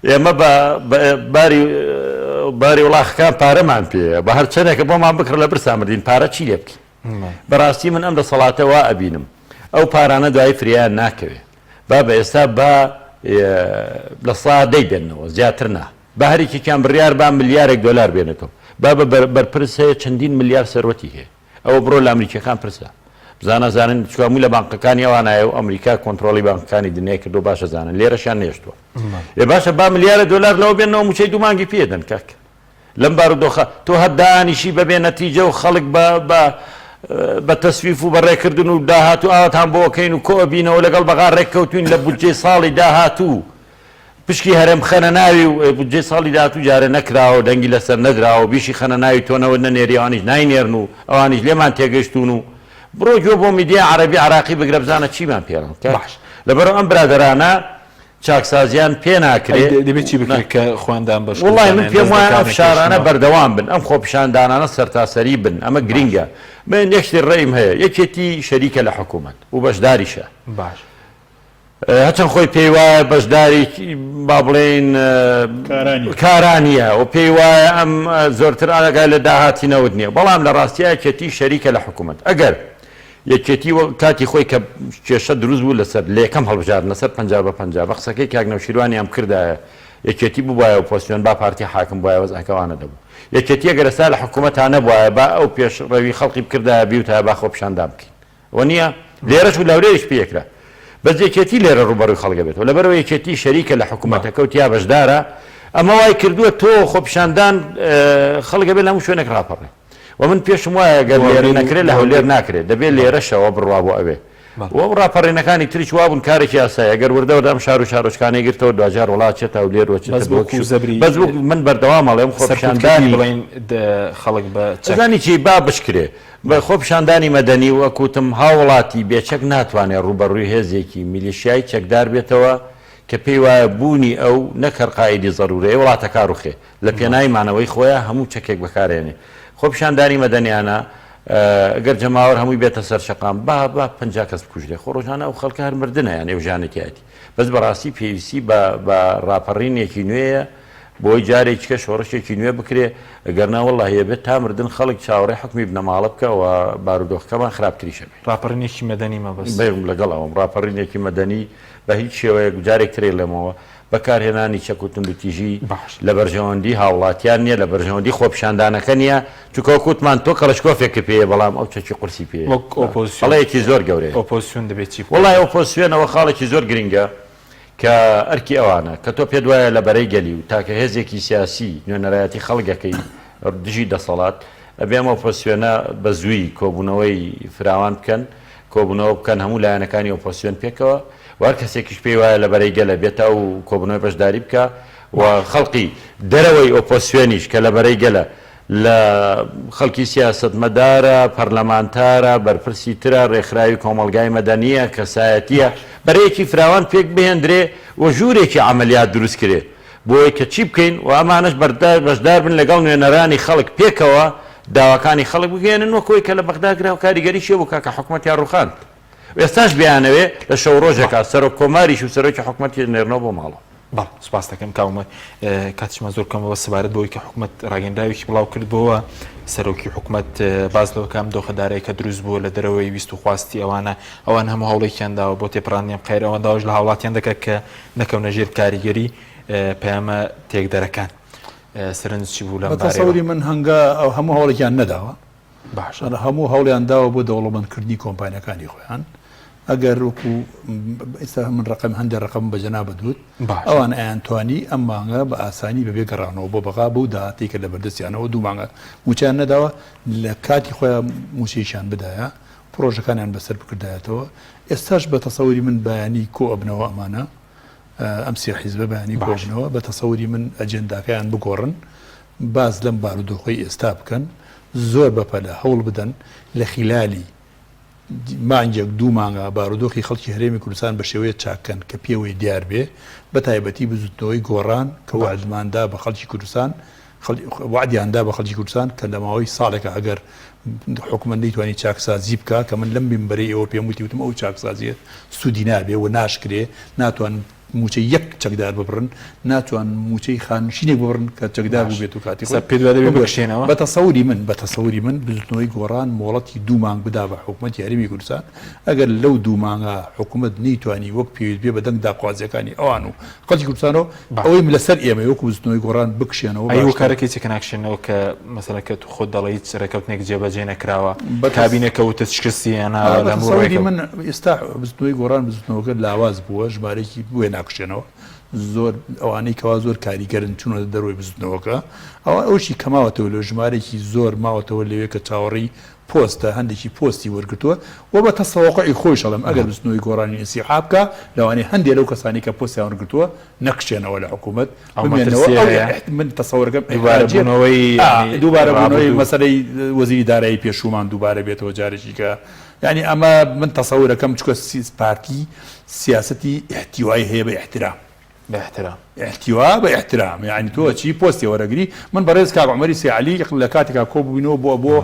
ئێمە بە باری باری وڵاخەکان پارەمان پێیە بە هەر چەندێکە بۆمان بکڕ لە برسا مردین پارە چی لێ بکەین بەڕاستی من ئەم دەسەڵاتە وا ئەبینم ئەو پارانە دوایی فریایان ناکەوێ بابە ئێستا با لە سا دەی بێنەوە زیاتر نا با هەرێکێکیان بڕیار با ملیارێک دۆلار بێنێتەوە بابە بەرپرس هەیە چەندین ملیار سەروەتی هەیە ئەوە بڕۆ لە ئەمریکیەکان پرسە بزانە زانن چونکە هەمووی لە بانقەکانی ئەوانایە و ئەمریکا کۆنترۆڵی بانقەکانی دنیای کردو باشە زانن لێرەشیان نێشتووە ئێ باشە با ملیارە دۆلار لەوە بێنەوە موچەی دوو مانگی پێ دەن کاک لەم بارودۆخە تۆ هەر دانیشی بەبێ نەتیجە و خەڵک بە بە بە تەسویف و بەڕێکردن و داهاتوو ئاواتان بۆ ئەکەین و کۆ ئەبینەوە لەگەڵ بەغا ڕێککەوتوین لە بودجەی ساڵی داهاتوو پشکی هەرێم بخەنە ناوی و بودجەی ساڵی داهاتوو جارێ نەکراوە و دەنگی لەسەر نەدراوە و بیشی خەنە ناوی تۆ نەوت نەنێری ئەوانیش ناینێرن و ئەوانیش لێمان تێگەشتوون و بڕۆ گوێ بۆ میدیای عەرەبی عراقی بگرە بزانە چیمان پێڵن باش. لەبەرئەوە ئەم برادەرانە چاکسازیان پێ ناکرێ. ئەی دەبێ چی بکرێ کە خۆیان دان بە شکست وەڵای من دانێن پێم دەست وایە ئەم لە کار فشارانە نەکێشنەوە؟ بەردەوام بن ئەم خۆپیشاندانانە سەرتاسەری بن ئەمە باش. گرینگە من یەک شتی ڕێیم هەیە یەکێتی شەریکە لە حکوومەت و بەشداریشە باش. هەرچەند خۆی پێی وایە بەشداری با بڵێین کارا نییە و پێی وایە ئەم زۆرتر ئاگای لە داهاتی نەوت نییە، بەڵام لە ڕاستیا یەکێتی شەریکە لە حکوومەت. ئەگەر یەکێتی وەک کاتی خۆی کە کێشە دروست بوو لەسەر لە یەکەم هەڵبژاردن لەسەر 50 بە 50 بە قسەکەی کاک نەوشیروانیان بکردایە یەکێتی ببوایە ئۆپۆزسیۆن با پارتی حاکم بوایە وەزعەکە وا نەدەبوو. یەکێتی ئەگەر ئێستا لە حکوومەتا نەبوایە با ئەو پێشڕەوی خەڵقی بکردایە بیوتایە با خۆپیشاندان بکەین. وە نیە؟ لێرەش و لەولێریش پێکرا بەس یەکێتی لێرە ڕوبەڕوی خەڵک ئەبێتەوە لەبەرئەوە یەکێتی شەریکە لە حکومەتەکە و تیا بەشدارە ئەمە وای کردووە تۆ خۆپیشاندان خەڵک ئەبێت لە هەموو شوێنێک ڕاپەڕێ و من پێشم وایە گەر لێرە نەکرێت لە هەولێر ناکرێت دەبێت لێرەشەوە بڕوا بۆ ئەوێ و ئەو ڕاپەڕینەکانی تریش وابوون کارێکی ئاسایە گەر وردە وردە ئەم شار و شارۆچکانەی گرتەوە دواجار وڵات چێتە هەولێر و چێتە بەس وەکو زەبری بەس وەکو من بەردەوام ئەڵێم خۆپیشاندانی بڵێین خەڵک بە چەک زانی چی با بشکرێ بە خۆپیشاندانی مەدەنی وەک وتم هاوڵاتی بێ چەک ناتوانێ ڕووبەڕووی هێزێکی میلیشیای چەکدار بێتەوە کە پێی وایە بوونی ئەو نەک هەر قائیدی زەروورەیە وڵاتەکە ڕوخێ لە پێناوی مانەوەی خۆیا هەموو چەکێک بەکارێنێ. خۆپیشاندانی مەدەنیانە گەر جەماوەر هەمووی بێتە سەر شەقام با با 50 کەس بکوژرێ خۆ ڕۆژانە ئەو خەڵکە هەر مردنە یان ئەو ژیانێکیەتی بەس بەڕاستی پێویستی بە بە ڕاپەڕینێکی نوێیە بۆی جارێکیکە شۆڕشێکی نوێ بکرێ گەرنا وەڵاهی ئەبێت تا مردن خەڵک چاوەڕێی حوکمی بنەماڵە بکا و بارودۆخەکەمان خراپتریش ئەبێ. ڕاپەڕینێکی مەدەنی مەبەست. بەڵێ لەگەڵ ئەوەم ڕاپەڕینێکی مەدەنی بە هیچ شێوەیەک جارێک تر ئەیڵێمەوە بەکارهێنانی چەک و توندوتیژی لە بەرژەوەندی هاوڵاتیان نیە لە بەرژەوەندی خۆپیشاندانەکە نیە چونکە وەک وتمان تۆ کەڵەشکۆفێکت پێیە بەڵام ئەو چەکی قورسی پێیە وەک ئۆپۆزسیۆن هەڵەیەکی زۆر گەورەیە. ئۆپۆزسیۆن دەبێت چی بکات؟ وەڵای ئۆپۆزسیۆن ئەوە خاڵێکی زۆر گرنگە کە ئەرکی ئەوانە، کە تۆ پێت وایە لە بەرەی گەلی و تاکە هێزێکی سیاسی نوێنەرایەتی خەڵک ئەکەی دژی دەسەڵات، ئەبێ ئەم ئۆپۆزسیۆنە بە زوویی کۆبوونەوەی فراوان بکەن، کۆبوونەوە بکەن هەموو لایەنەکانی ئۆپۆزسیۆن پێکەوە و هەر کەسێکیش پێی وایە لە بەرەی گەلە بێتە ئەو کۆبوونەوەی بەشداری بکا و خەڵکی دەرەوەی ئۆپۆزسیۆنیش کە لە بەرەی گەلە لە خەڵکی سیاسەتمەدارە، پەرلەمانتارە، بەرپرسی ترە، رێکخراوی کۆمەڵگای مەدەنییە، کەسایەتییە، بەرەیەکی فراوان پێک بهێندرێ و ژوورێکی عەمەلیات دروست کرێ بۆی کە چی بکەین و ئەمانەش بەشدار بن لەگەڵ نوێنەرانی خەڵک پێکەوە داواکانی خەڵک بگەیەنن وەک ئەوەی کە لە بەغدا کرا و کاریگەریی هەبوو کاکە حکومەتیان رووخاند و ئێستاش بیانەوێ لە شەو رۆژێکا سەرۆک کۆماریش و سەرۆکی حکومەتیش نێرنەوە بۆ ماڵەوە. بەڵێ سوپاست دەکەم کاک عومەر. کاتیشمان زۆر کەمە بەس سەبارەت بەوەی کە حکومەت ڕاگەیەنراوێکی بڵاو کردبۆوە سەرۆکی حکومەت باس لەوە کە ئەم دۆخە دارایی کە دروست بووە لە دەرەوەی ویست و خواستی ئەوانە ئەوان هەموو هەوڵێکیان داوە بۆ تێپەڕاندنی ئەم قەیرە ئەوان داواش لە هاوڵاتیان دەکات کە نەکەونە ژێر کاریگەری پەیامە تێکدەرەکان سەرنج چی بوو لەم بە تەسەوری من هەنگا ئەو هەموو هەوڵێکیان نەداوە باشە. هەموو هەوڵیان داوە بۆ دەوڵەمەندکردنی کۆمپانیاکانی خۆیان ئەگەر وەکو ئێستا من ڕقم هەندێک ڕقم بە جەنابت وت ئەوان ئەیانتوانی ئەم مانگە بە ئاسانی بەبێ گەڕانەوە بۆ بەغا بەو داهاتەی کە لە بەردەستیانەوە دوو مانگە مووچەیان نەداوە لە کاتی خۆیان مووچەیشیان بدایە پڕۆژەکانیان بەسەر بکردایەتەوە ئێستاش بە تەسەوری من بەیانی کۆ ئەبنەوە ئەمانە ئەم سێ حیزبە بەیانی کۆبنەوە بە تەسەوری من ئەجێنداکەیان بگۆڕن باس لەم بارودۆخەی ئێستا بکەن، زۆر بەپەلە هەوڵ بدەن لە خیلالی مانگێک دوو مانگا بارودۆخی خەڵکی هەرێمی کوردستان بە شێوەیە چاک کەن کە پێوەی دیار بێ، بە تایبەتی بزوتنەوەی گۆڕان کە وەعدمان دا بە خەڵکی کوردستان. وەعدیان دا بە خەڵکی کوردستان کە لە ماوەی ساڵێکا ئەگەر حکومەت نەیتوانی چاکسازی بکا کە من لەم مینبەرەی ئێوە پێم وتی وتم ئەو چاکسازیە سوودی نابێ و ناشکرێ ناتوان مووچەی یەک چەکدار ببڕن ناتوان مووچەی خانشینێک ببڕن کە چەکدار بووبێت و کاتی خۆی پێت وا دەبێ بکشێنەوە؟ بە تەسەوری من بە تەسەوری من بزوتنەوەی گۆڕان مۆڵەتی دوو مانگ بدا بە حکومەتی هەرێمی کوردستان ئەگەر لەو دوو مانگە حکومەت نەیتوانی وەک پێویست بێ بە دەنگ داخوازیەکانی ئەوان و خەڵکی کوردستانەوە ئەوەی لەسەر ئێمەی وەکو بزوتنەوەی گۆڕان بکشێنەوە ئەی باشترە. هۆکارەکەی چیە کە ناکشێنەوە کە مەسەلەن کە تو خۆت دەڵێی هیچ ڕێکەوتنێک جێبەجێ نەکراوە کابینەکە وتت شکستی هێناوە بە لە هەموو تەسەوری ڕووێکەوە. من ئێستا بزوتنەوەی گۆڕان بزوتنەوەکە لاواز بووە ژمارەیەکی بۆیە ناکشێنەوە زۆر ئەوانەی کەوا زۆر کاریگەرن چوونەتە دەرەوەی بزوتنەوەکە ئەوە ئەوشی کە ماوەتەوە لەوێ ژمارەیەکی زۆر ماوەتەوە لەوێ کە چاوەڕێی پۆستە هەندێکی پۆستی وەرگرتووە و بە تەسەوقعی خۆیش ئەڵێم ئەگەر بزوتنەوەی گۆڕانی ئینسیحاب بکا لەوانەیە هەندێ لەو کەسانەی کە پۆستیان وەرگرتووە نەکشێنەوە لە حکوومەت ئەو بمێنەوە مەترسییە ئەو هەیە؟ من تەسەورەکەم دووبارە ئیحراجیە بوونەوەی ئا یانی دووبارە بوونەوەی ڕابردوو. مەسەلەی وەزیری دارایی پێشوومان دووبارە بێتەوە جارێکی کە یانی ئەمە من تەسەورەکەم چونکە پارتی سیاسەتی ئیحتیوای هەیە بە ئیحترام. بە ئیحترام. ئیحتیوا بە ئیحترام یانی تۆ ئەچی پۆستێ وەرەگری من بەڕێز کاک عومەری سەی عەلی لە کاتێکا کۆ بووینەوە بۆ بۆ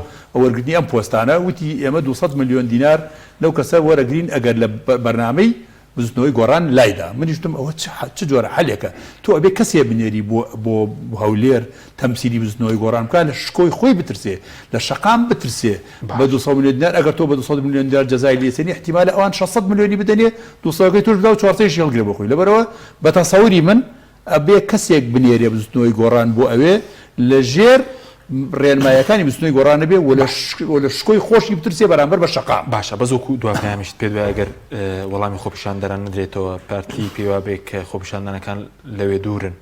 وەرگرتنی ئەم پۆستانە وتی ئێمە 200 ملیۆن دینار لەو کەسە وەرەگرین ئەگەر لە بەرنامەی بزوتنەوەی گۆڕان لایدا منیش وتم ئەوە چ جۆرە حەلێکە تۆ ئەبێ کەسێ بنێری بۆ بۆ هەولێر تەمسیلی بزوتنەوەی گۆڕان بکا لە شکۆی خۆی بترسێ لە شەقام بترسێ بە 200 ملیۆن دینار ئەگەر تۆ بە 200 ملیۆن دینار جەزای لێسێنی احتیمالە ئەوان 600 ملیۆنی بدەنێ دووسەدەکەی تۆش بدا و چوارسەیشی هەڵگرێ بۆ خۆی لەبەرئەوە بە تەسەوری من ئەبێ کەسێک بنێرێ بزوتنەوەی گۆڕان بۆ ئەوێ لە ژێر ڕێنمایەکانی بزوتنەوەی گۆڕان نەبێ و لە شکۆی خۆشی بترسێ بەرامبەر بە شەقام. باشە بەس وەکو دوا پەیامیشت پێت وایە گەر وەڵامی خۆپیشاندەران نەدرێتەوە پارتی پێی وابێ کە خۆپیشاندانەکان لەوێ دوورن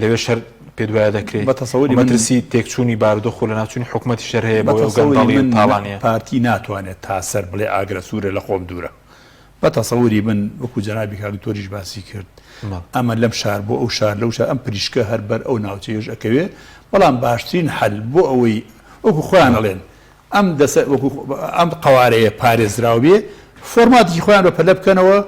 لەوێ شەر پێت وایە دەکرێت بە تەسەوری من مەترسی تێکچوونی بارودۆخ و لەناوچوونی حکومەتی شەر هەیە بە بۆ ئەو تەسەوری گەندەڵی و من تاڵانیە؟ پارتی ناتوانێت تا سەر بڵێ ئاگرە سوورە لە خۆم دوورە بە تەسەوری من وەکو جەنابی کاک دکتۆریش باسی کرد ئەمە لەم شار بۆ ئەو شار لەو شار ئەم پریشکە هەر بەر ئەو ناوچەیەش ئەکەوێ بەڵام باشترین حەل بۆ ئەوەی وەکو خۆیان ئەڵێن ئەم دەسە وەکو ئەم قەوارەیە پارێزراو بێ فۆرماتێکی خۆیان بە پەلە بکەنەوە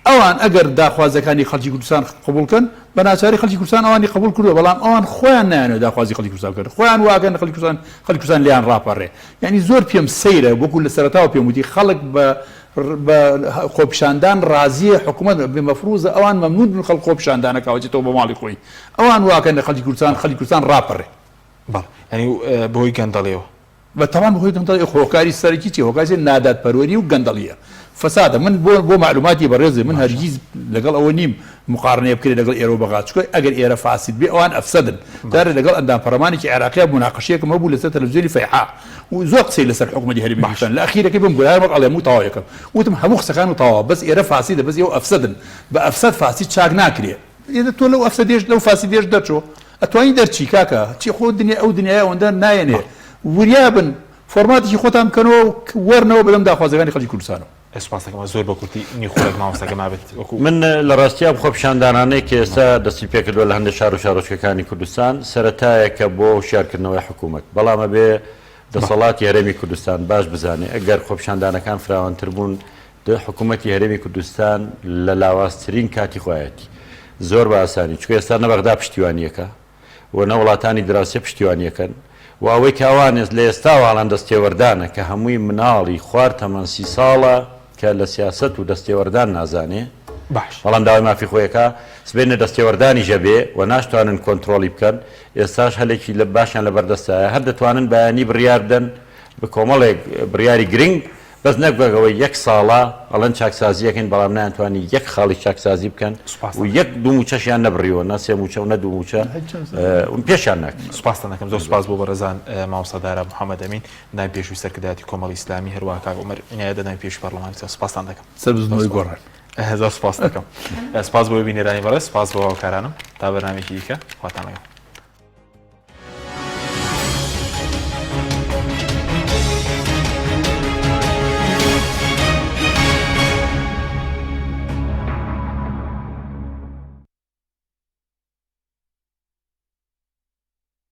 ئەوان ئەگەر داخوازەکانی خەڵکی کوردستان قبوڵ کەن بە ناچاری خەڵکی کوردستان ئەوانی قبوڵ کردووە بەڵام ئەوان خۆیان نایانەوێت داخوازی خەڵکی کوردستان بکەن خۆیان واکەن خەڵکی کوردستان خەڵکی کوردستان لێیان ڕاپەڕێ یعنی زۆر پێم سەیرە وەکو لە سەرەتاوە پێم وتی خەڵک بە بە خۆپیشاندان ڕازیە حکومەت بێ مەفروزە ئەوان مەمنون بن خەڵک خۆپیشاندانەکە ئەچێتەوە بۆ ماڵی خۆی ئەوان واکەن لە خەڵکی کوردستان خەڵکی کوردستان ڕاپەڕێ. بەڵێ یانی بەهۆی گەندەڵیەوە. بە تەوان بەهۆی گەندەڵی خۆ هۆکاری سەرەکی چیە هۆکاری سەرەکی نادادپەروەری و گەندەڵیە فەسادە من بۆ بۆ مەعلوماتی بەڕێزێ من هەرگیز لەگەڵ ئەوە نیم مقارنەیە بکرێت لەگەڵ ئێرە و بەغا چونکە ئەگەر ئێرە فاسد بێ ئەوان ئەفسەدن جارێ لەگەڵ ئەندام پەڕەمانێکی عێراقیا موناقەشەیەکم هەبوو لەسەر تەلەفزیۆنی فەیحا و زۆر قسەی لەسەر حکومەتی هەرێمی کوردستان لە ئەخیرەکەی بم گوت هەر وەک ئەڵێم و تەواو یەکەم وتم هەموو قسەکان و تەواوە بەس ئێرە فاسدە بەس ئێوە ئەفسەدن بە ئەفسەد فاسد چاک ناکرێ ئێ تۆ لەو ئەفسەدێش لەو فاسدێش دەرچۆ ئەتوانی دەرچی کاکە چی خۆ دنیا ئەو دنیایە ئەوەندە نایەنێ وریا بن فۆرماتێکی خۆتان بکەنەوە و وەرنەوە بەدەم داخوازەکانی خەڵکی کوردستانەوە. سوپاس دەکەم زۆر بە کورتی نیو خولەک مامۆستاکە مابێت وەکو. من لە ڕاستیا ئەم خۆپیشاندانانەی کە ئێستا دەستی پێکردوە لە هەندێک شار و شارۆچکەکانی کوردستان سەرەتایەکە بۆ هۆشیارکردنەوەی حکوومەت بەڵام ئەبێ دەسەڵاتی هەرێمی کوردستان باش بزانێ ئەگەر خۆپیشاندانەکان فراوانتر بوون حکوومەتی هەرێمی کوردستان لە لاوازترین کاتی خۆیەتی زۆر بە ئاسانی چونکە ئێستا نە بەغدا پشتیوانیەکە و نە وڵاتانی دراوسێ پشتیوانیەکەن و ئەوەی کە ئەوان لە ئێستاوە ئەڵێن دەستێوەردانە کە هەمووی مناڵی خوار تەمەن سی ساڵە کە لە سیاسەت و دەستێوەردان نازانێ باش. بەڵام داوای مافی خۆی ئەکا سبەینێ دەستێوەردانیش ئەبێ و ناشتوانن کۆنترۆڵی بکەن ئێستاش هەلێکی لە باشیان لەبەردەستایە هەر دەتوانن بەیانی بڕیار بدەن بە کۆمەڵێک بڕیاری گرنگ بەس نەک وەک ئەوەی یەک ساڵە ئەڵێن چاکسازی ئەکەین بەڵام نەیانتوانی یەک خاڵی چاکسازی بکەن و یەک دوو مووچەشیان نەبڕیوە نە سێ مووچە و نە دوو مووچە پێشیان ناکرێت. سوپاستان دەکەم زۆر سوپاس بۆ بەڕێزان مامۆستا دارا محەمەد ئەمین ئەندامی پێشووی سەرکردایەتی کۆمەڵی ئیسلامی هەروەها کاک عومەر عینایەت ئەندامی پێشووی پەڕلەمانی زۆر سوپاستان دەکەم. سەر بزوتنەوەی گۆڕان. زۆر سوپاست دەکەم. سوپاس بۆ بینەرانی بەڕێز سوپاس بۆ هاوکارانم تا بەرنامەیەکی دیکە خواتان لەگەڵ.